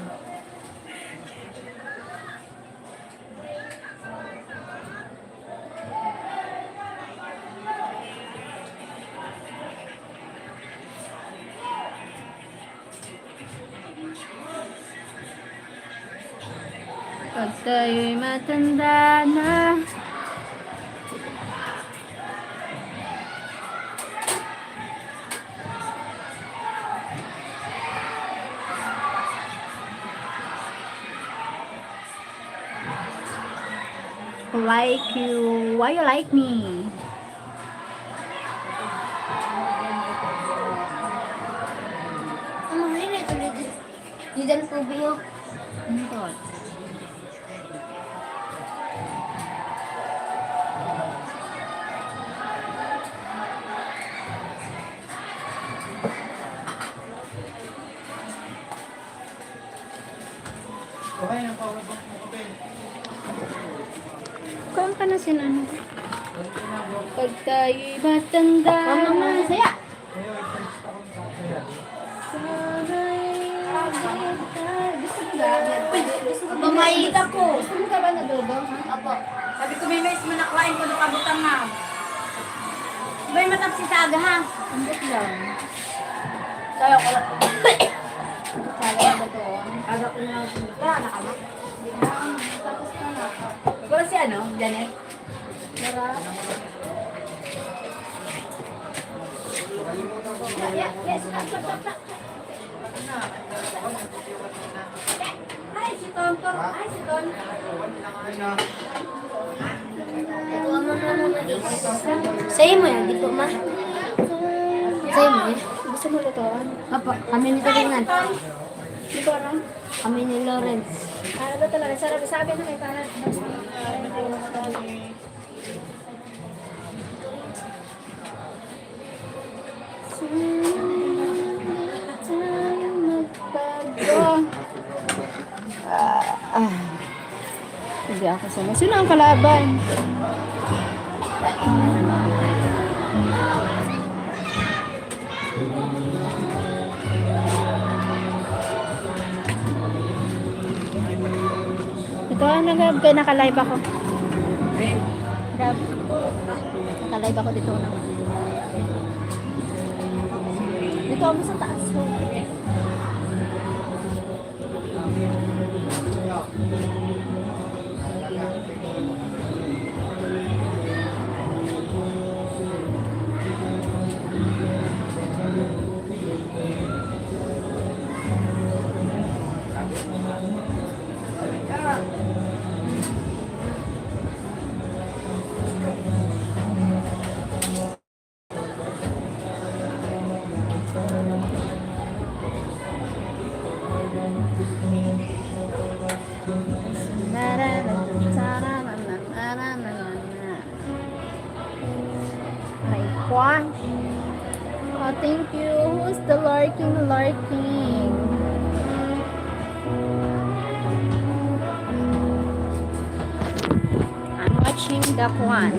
Pag tayo'y matanda na. Like you. Why you like me? Ano nga yun? Ito, legit. Di dyan tubig, oh. Ano to? Kuhaan ka na sin ano. Pag tayo'y matanda na. Saya! Gusto mo ba? Uy, gusto ko. Mamahilig ako. Gusto mo ka ba na dodo? Apo. Sabi ko, may mais man ako, ayun ko nakabutang na. May matapsi sa aga, ha? Ambot lang. Kaya ko lang. Kaya ko lang ito. Aga ko na lang. Wala na ka na? Tapos na na. Wala si ano, Janet? Wala. Ay, si Tonton. Ay, si Ton. Sa'yo mo yan, di po, ma? Sa'yo mo yan? Gusto mo lutoan? Opo, kami ni Kalingan. Di ko alam. Kami ni Lawrence. Ano ba talaga? Sarap, sabi na may para. Tayo magbago. Ah, ah. Hindi ako sumusunod. Sino ang kalaban? Ito ang nag-, kaya naka-live ako. Gab. Naka-live ako dito naman. Dito ako sa taas ko. Ay, kwan. Oh, thank you. Who's the lurking, lurking? I'm watching the kwan.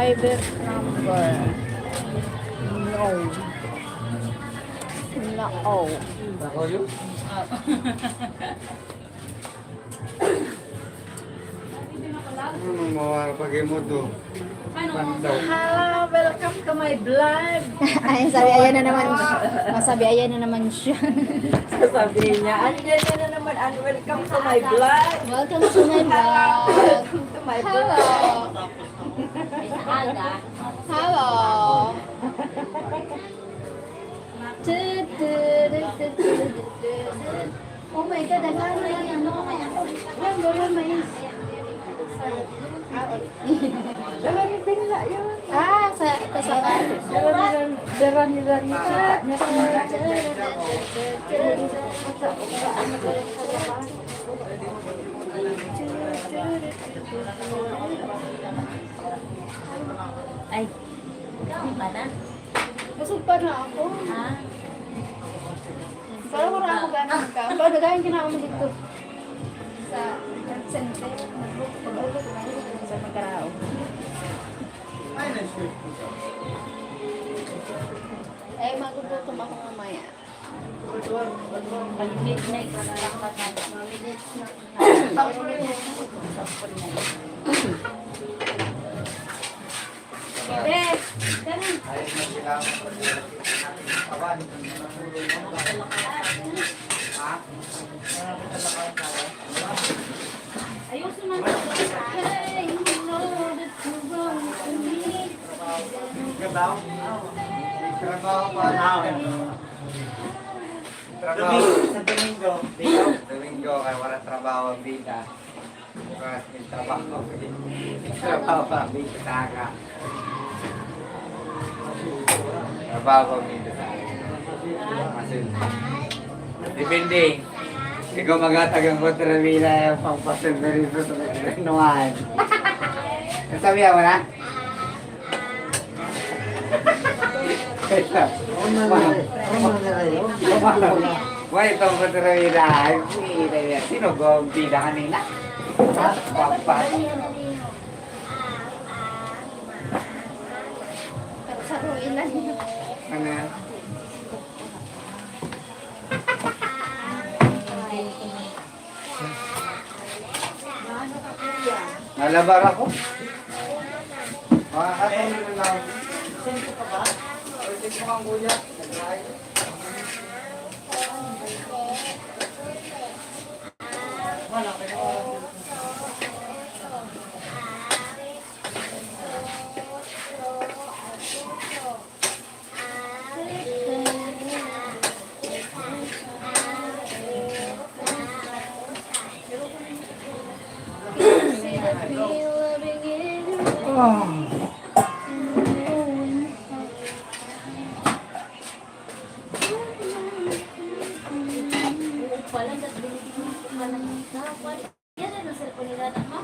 Private number. No. No. Ako yun? Ano mawara pag imo to? Pandaw. Hello, welcome to my vlog. Ay, sabi, ayan na naman. Masabi, ayan na naman siya. Sasabihin niya, andyan na naman, and welcome to my vlog. Welcome to my vlog. Welcome to my Hello. vlog. Hello. Tu, tu, tu, tu, tu, tu, tu. Oh my God, ang ano na yan? Yan, wala mais. Dala ni Bella yun. Ah, sa, sa, sa, Dala ni Ran-, dala ni Ranita. Ay, ikaw ba na? Busog pa na ako. Ha? Pero wala ako ganun ka. Pero dagayan ginawa mo dito. Sa center. Sa magkarao. Eh, magugutom ako mamaya. Pag midnight na lang patay. Bebe, ganun. Ayusin mo na. Hey, you know that you wrong to me. Trabaho? Trabaho pa na. Trabaho. Sa Domingo. Domingo, kaya wala trabaho ang bida. Bukas, may trabaho. May trabaho pa, may kataga. Trabaho pa, may kataga. Masin. Depende. Ikaw maghatag ang kontrabila yung pangpasilberiso sa kainuhan. Nasabihan mo na? Wala itong kontrabida. Ay, sino ko ang bida kanina? Papa. Saruin lang yun. Ano? Nalabar ako. Mga katulad na lang. Pwede ko ang kuya. Yan ang cellphone nila, anak mo?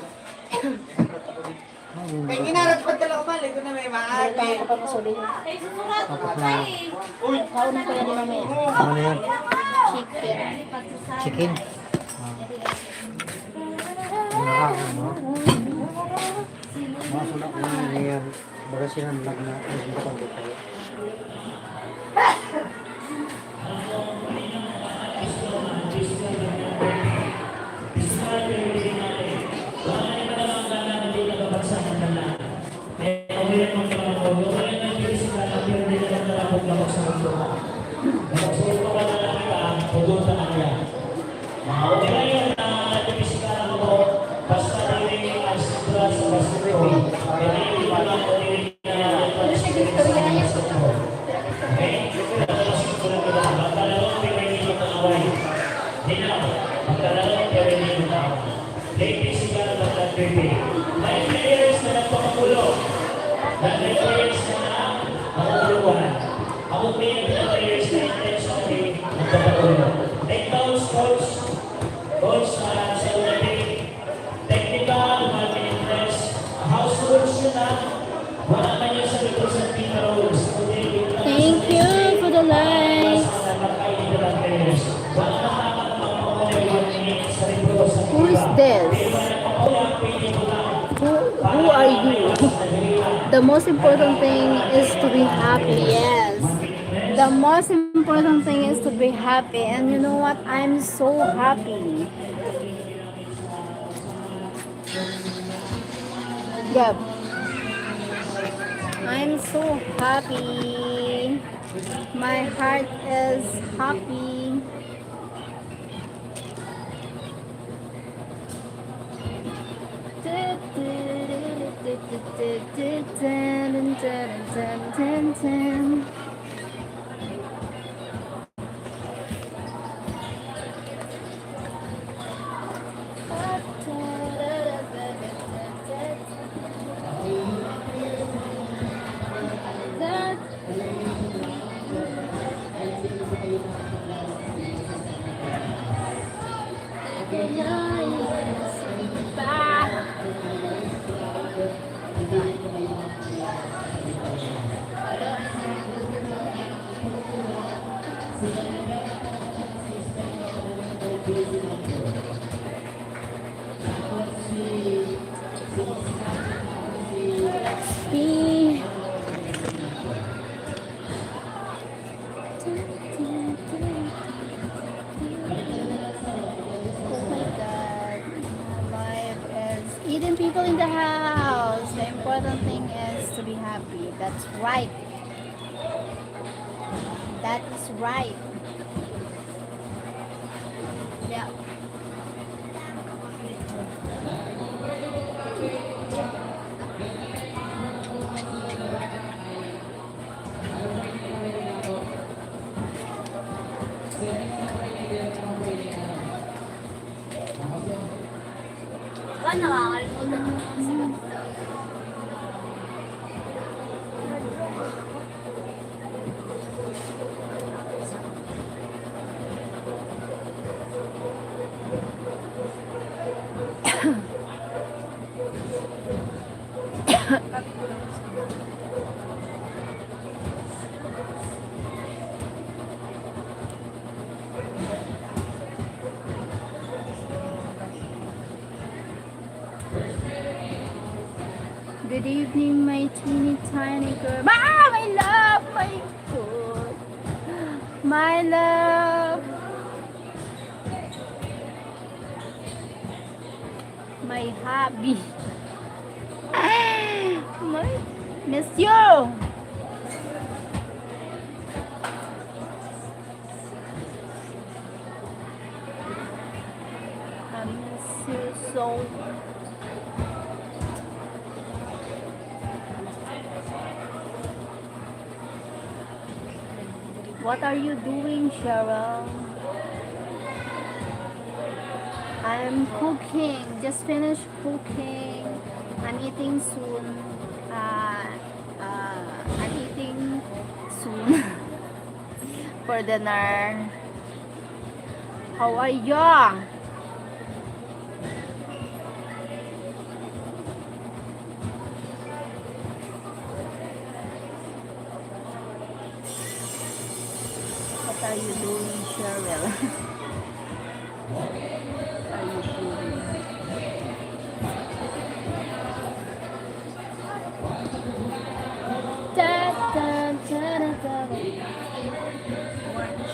Kaya ginarat pa talaga, mali ko na may maaari. Kaya ko pa masulihan. Kay susurat ko pa eh. Kaon ko yan mamaya. Ano yan? Chicken. Chicken? Ano ka? Ano? Mga sulat na yan. Baga siya ng lag na. Ay, hindi ko ang detail. Ladies and gentlemen, may players na nagpapakulong. May players na nagpapakulong. Ako may players na intentionally nagpapakulong. Take down, coach. Coach, ah, sa Olympic. Technical, human interest. House rules yun, ah. Thank you for the likes. Who is this? Who, who are you? The most important thing is to be happy, yes. The most important thing is to be happy. And you know what? I'm so happy. Yep. I'm so happy. My heart is happy. Oh my God, my life is eating people in the house. The important thing is to be happy. That's right. That is right. Yeah. Ba, nakakalimutan ko na kasi. Good evening, my teeny tiny girl. Ah, my love, my God. My love. My hobby. My, miss you. I miss you so. What are you doing, Cheryl? I'm cooking. Just finished cooking. I'm eating soon. Uh, uh, I'm eating soon for dinner. How are you? What are you doing, Cheryl? What are you doing? Da, da, da, da, da. Watch.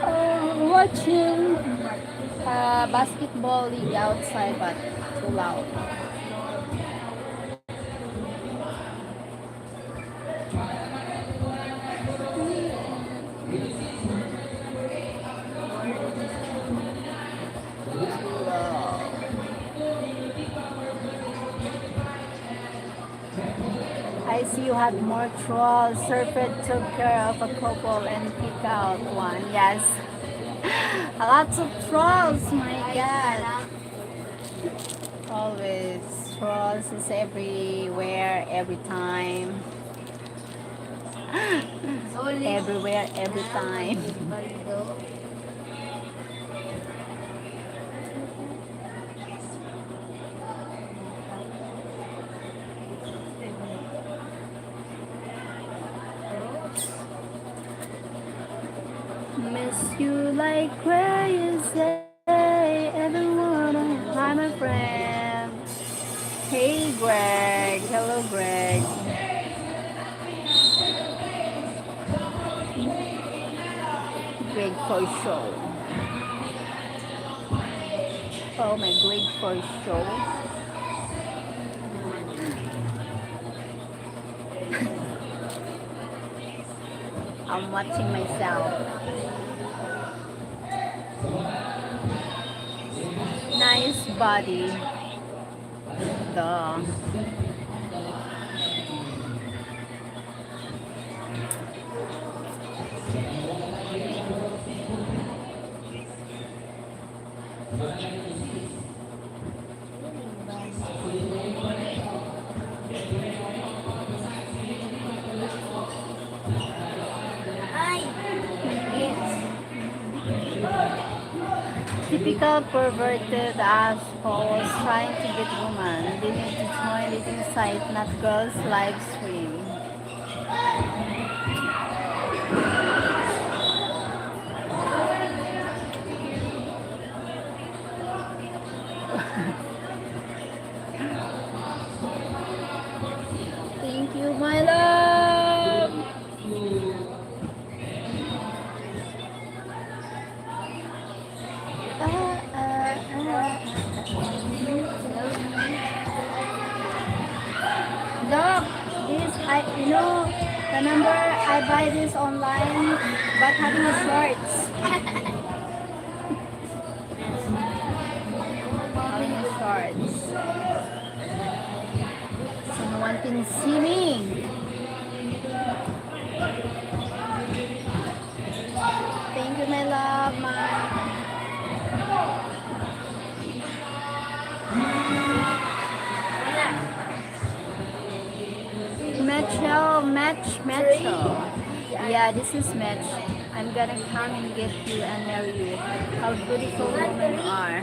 Uh, watching uh, basketball league outside, but too loud. I see you have more trolls. Serpent took care of a couple and pick out one. Yes. Lots of trolls, my God. Always. Trolls is everywhere, every time. Everywhere, every time. Miss you like crazy, everyone. Hi, my friend. Hey, Greg. Hello, Greg. Greg for show. Oh, my Greg for show. I'm watching myself. Nice body. Duh. Typical perverted assholes trying to get woman. They need to join dating site, not girls live stream. Thank you, my love. Ah, ah, ah, ah, ah. Doc, this, I, you know, the number I buy this online, but having a shorts. Having a shorts. So no one can see me. Thank you, my love, my. Metro, Metro, Metro. Yeah, this is Metro. I'm gonna come and get you and marry you. How beautiful women are.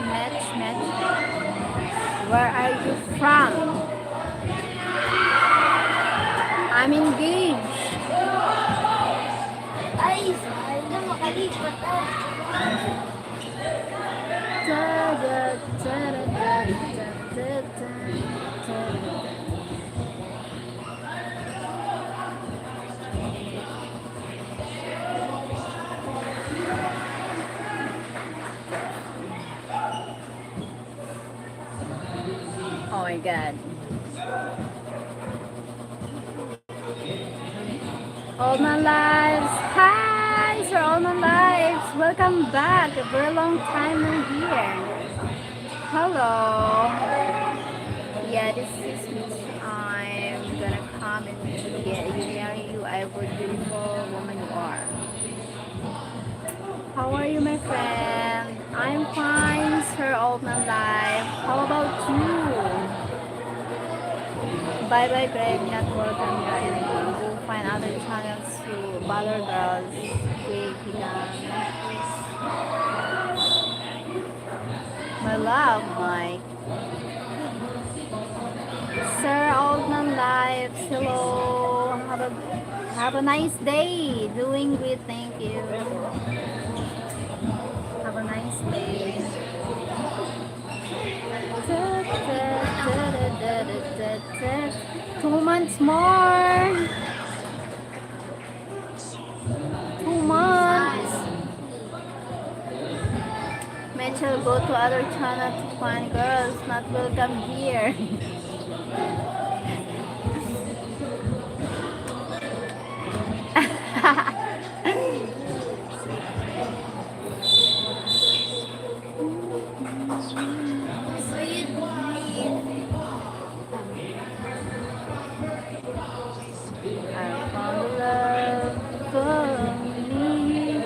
Metro, Metro. Where are you from? I'm engaged. Ay, ay, na makalipat ah. Tada, tada, tada, tada, tada. Oh my God. All my lives. Hi, Sir All My Lives. Welcome back. A very long time no here. Hello. Yeah, this is me. I'm gonna come and get you, marry you. I would beautiful woman you are. How are you, my friend? I'm fine, Sir Old Man Life. How about you? Bye bye, Greg. Not welcome here anymore. Go find other channels to bother girls. Big higang. My love, Mike. Sir Old Man Lives, hello. Have a, have a nice day. Doing great, thank you. Have a nice day. Two months more. Two months. Mitchell, go to other channel to find girls. Not welcome here. I found love for me.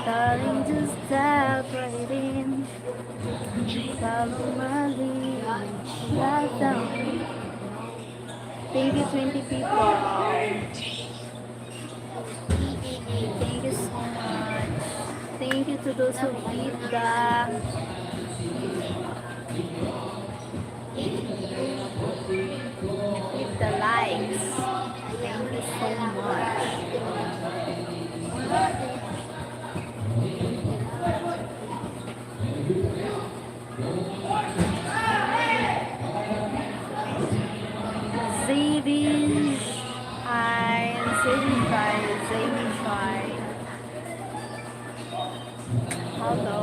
Darling, just step right in. Follow my lead. Right down. Thank you, twenty people. Thank you so much. Thank you to those who give the, give the likes. Thank you so much. Zaydish. Hi, Zaydish, hi, Zaydish, hi. Hello.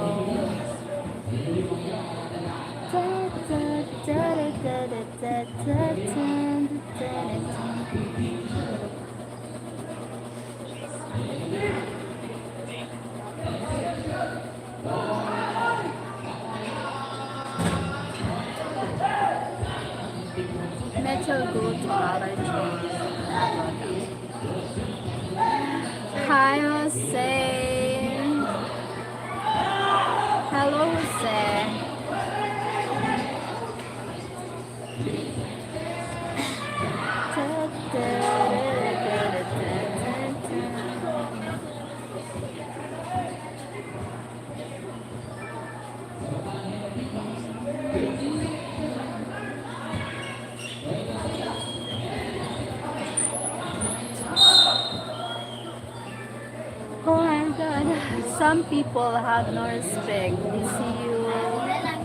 Metro go to our church. Hi, Jose. Hello, Jose. Oh my God. Some people have no respect. They see you,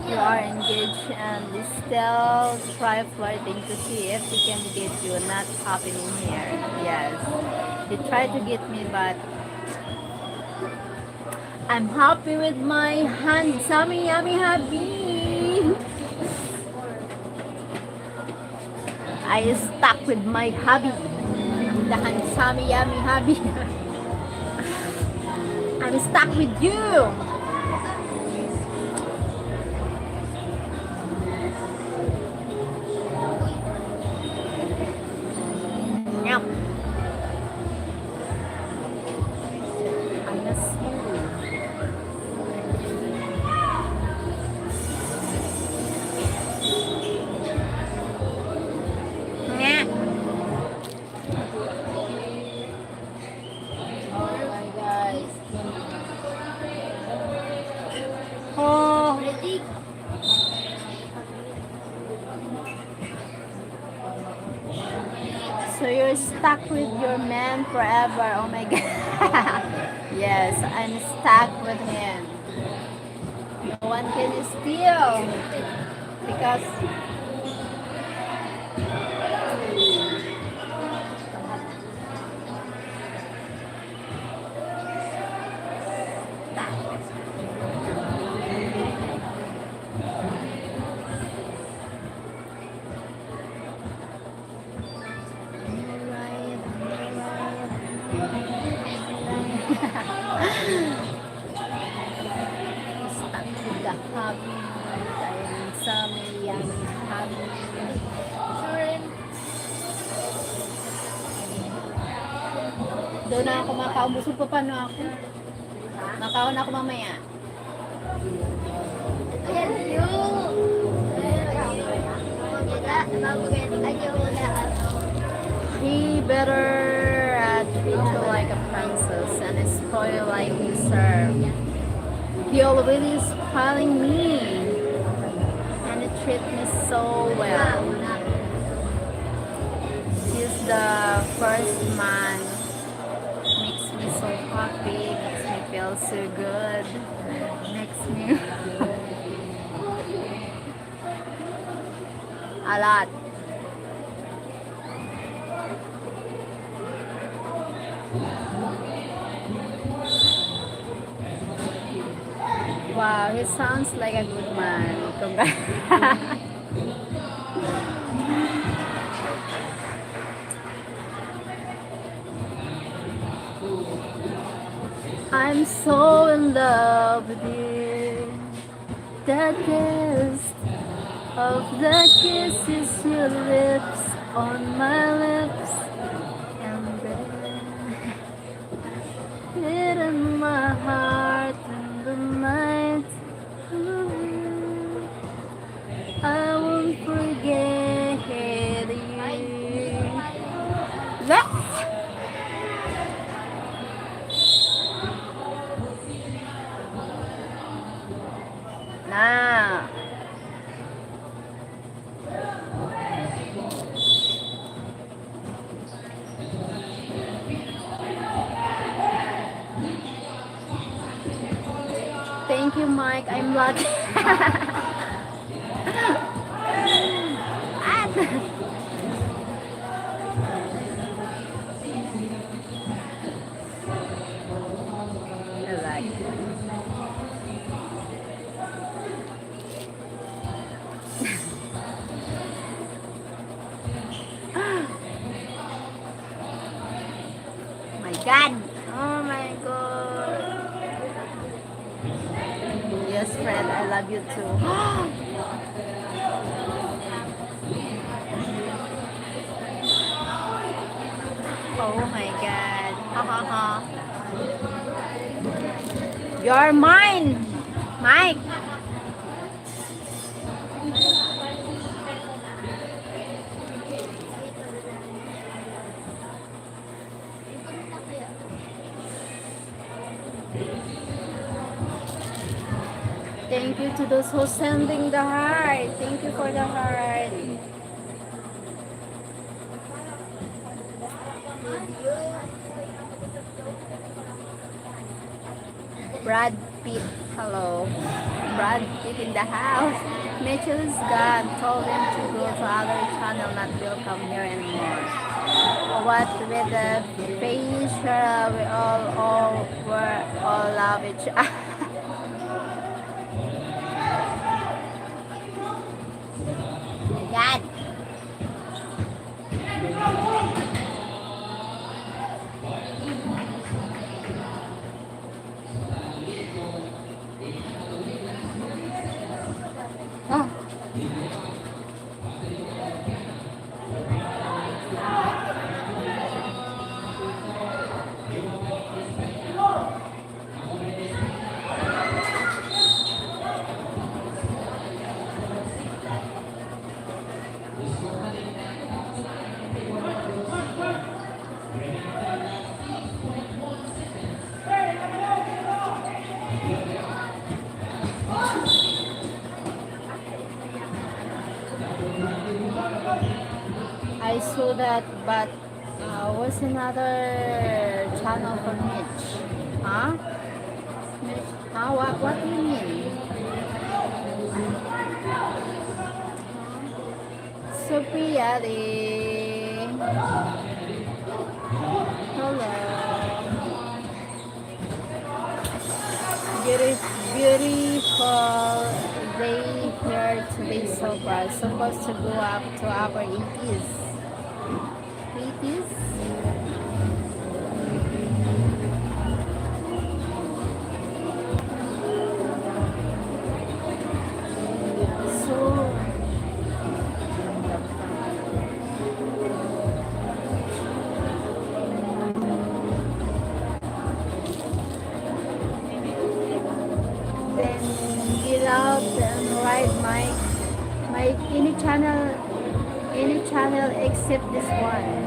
you are engaged and they still try flirting to see if they can get you. Not happening here. Yes. They try to get me, but I'm happy with my handsome, yummy hubby. I stuck with my hubby. The handsome, yummy hubby. I'm stuck with you. Nyap. I miss you. Nga. Oh my God. Oh. So you're stuck with your man forever. Oh my God. Yes, I'm stuck with him. No one can steal because Stuck with the hubby. Kaya minsan may yan, hubby. Doon na ako makaon. Busog pa, paano ako? Makaon ako mamaya. He better, uh, treat you like a princess and spoil like you serve. He always spoiling me and treat me so well. He's the first man. Makes me so happy, makes me feel so good, makes me a lot. Wow, he sounds like a good man. Congrats. I'm so in love with you. The taste of the kisses, your lips on my lips, and then it in my heart in the night. Ooh, I won't forget you. Yes! Na. Thank you, Mike. I'm lucky. Bad. Oh my God. Yes, friend, I love you too. Oh my God. Ha, ha, ha. You're mine, Mike. Thank you to those who sending the heart. Thank you for the heart. Brad Pitt. Hello. Brad Pitt in the house. Mitchell's God told him to go to other channel, not welcome here anymore. What with the facial, we all, all, we all love each other. God. Ah. I saw that, but uh, what's another channel for Mitch? Huh? Mitch, huh? What, what do you mean? Sophia Lee. Hello. Beauti-, beautiful day here today so far. Supposed to go up to our eighties. Eighties? So, then get out and ride my, my any channel, any channel except this one.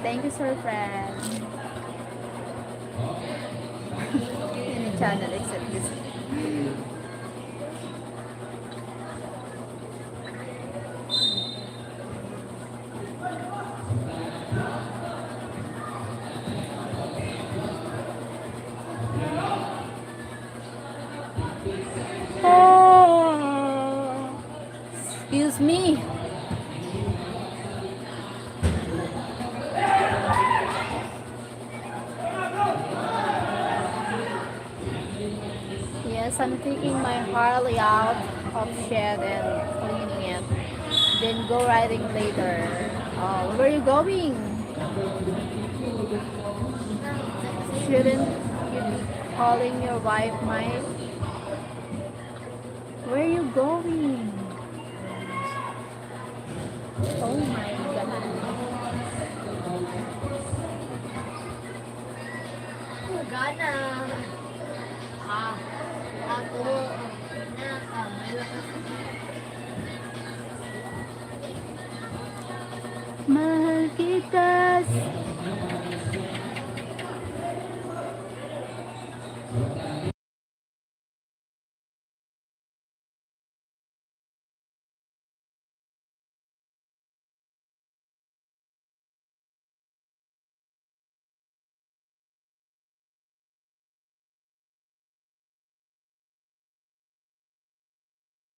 Thank you, sir friend. Any channel except this. Excuse me. Yes, I'm taking my Harley out of shed and cleaning it. Then go riding later. Uh, where are you going? Shouldn't you be calling your wife, Mike? Where are you going? Oh my God. Gana. Ah, ako. Na, ah, malakas. Mahal kita.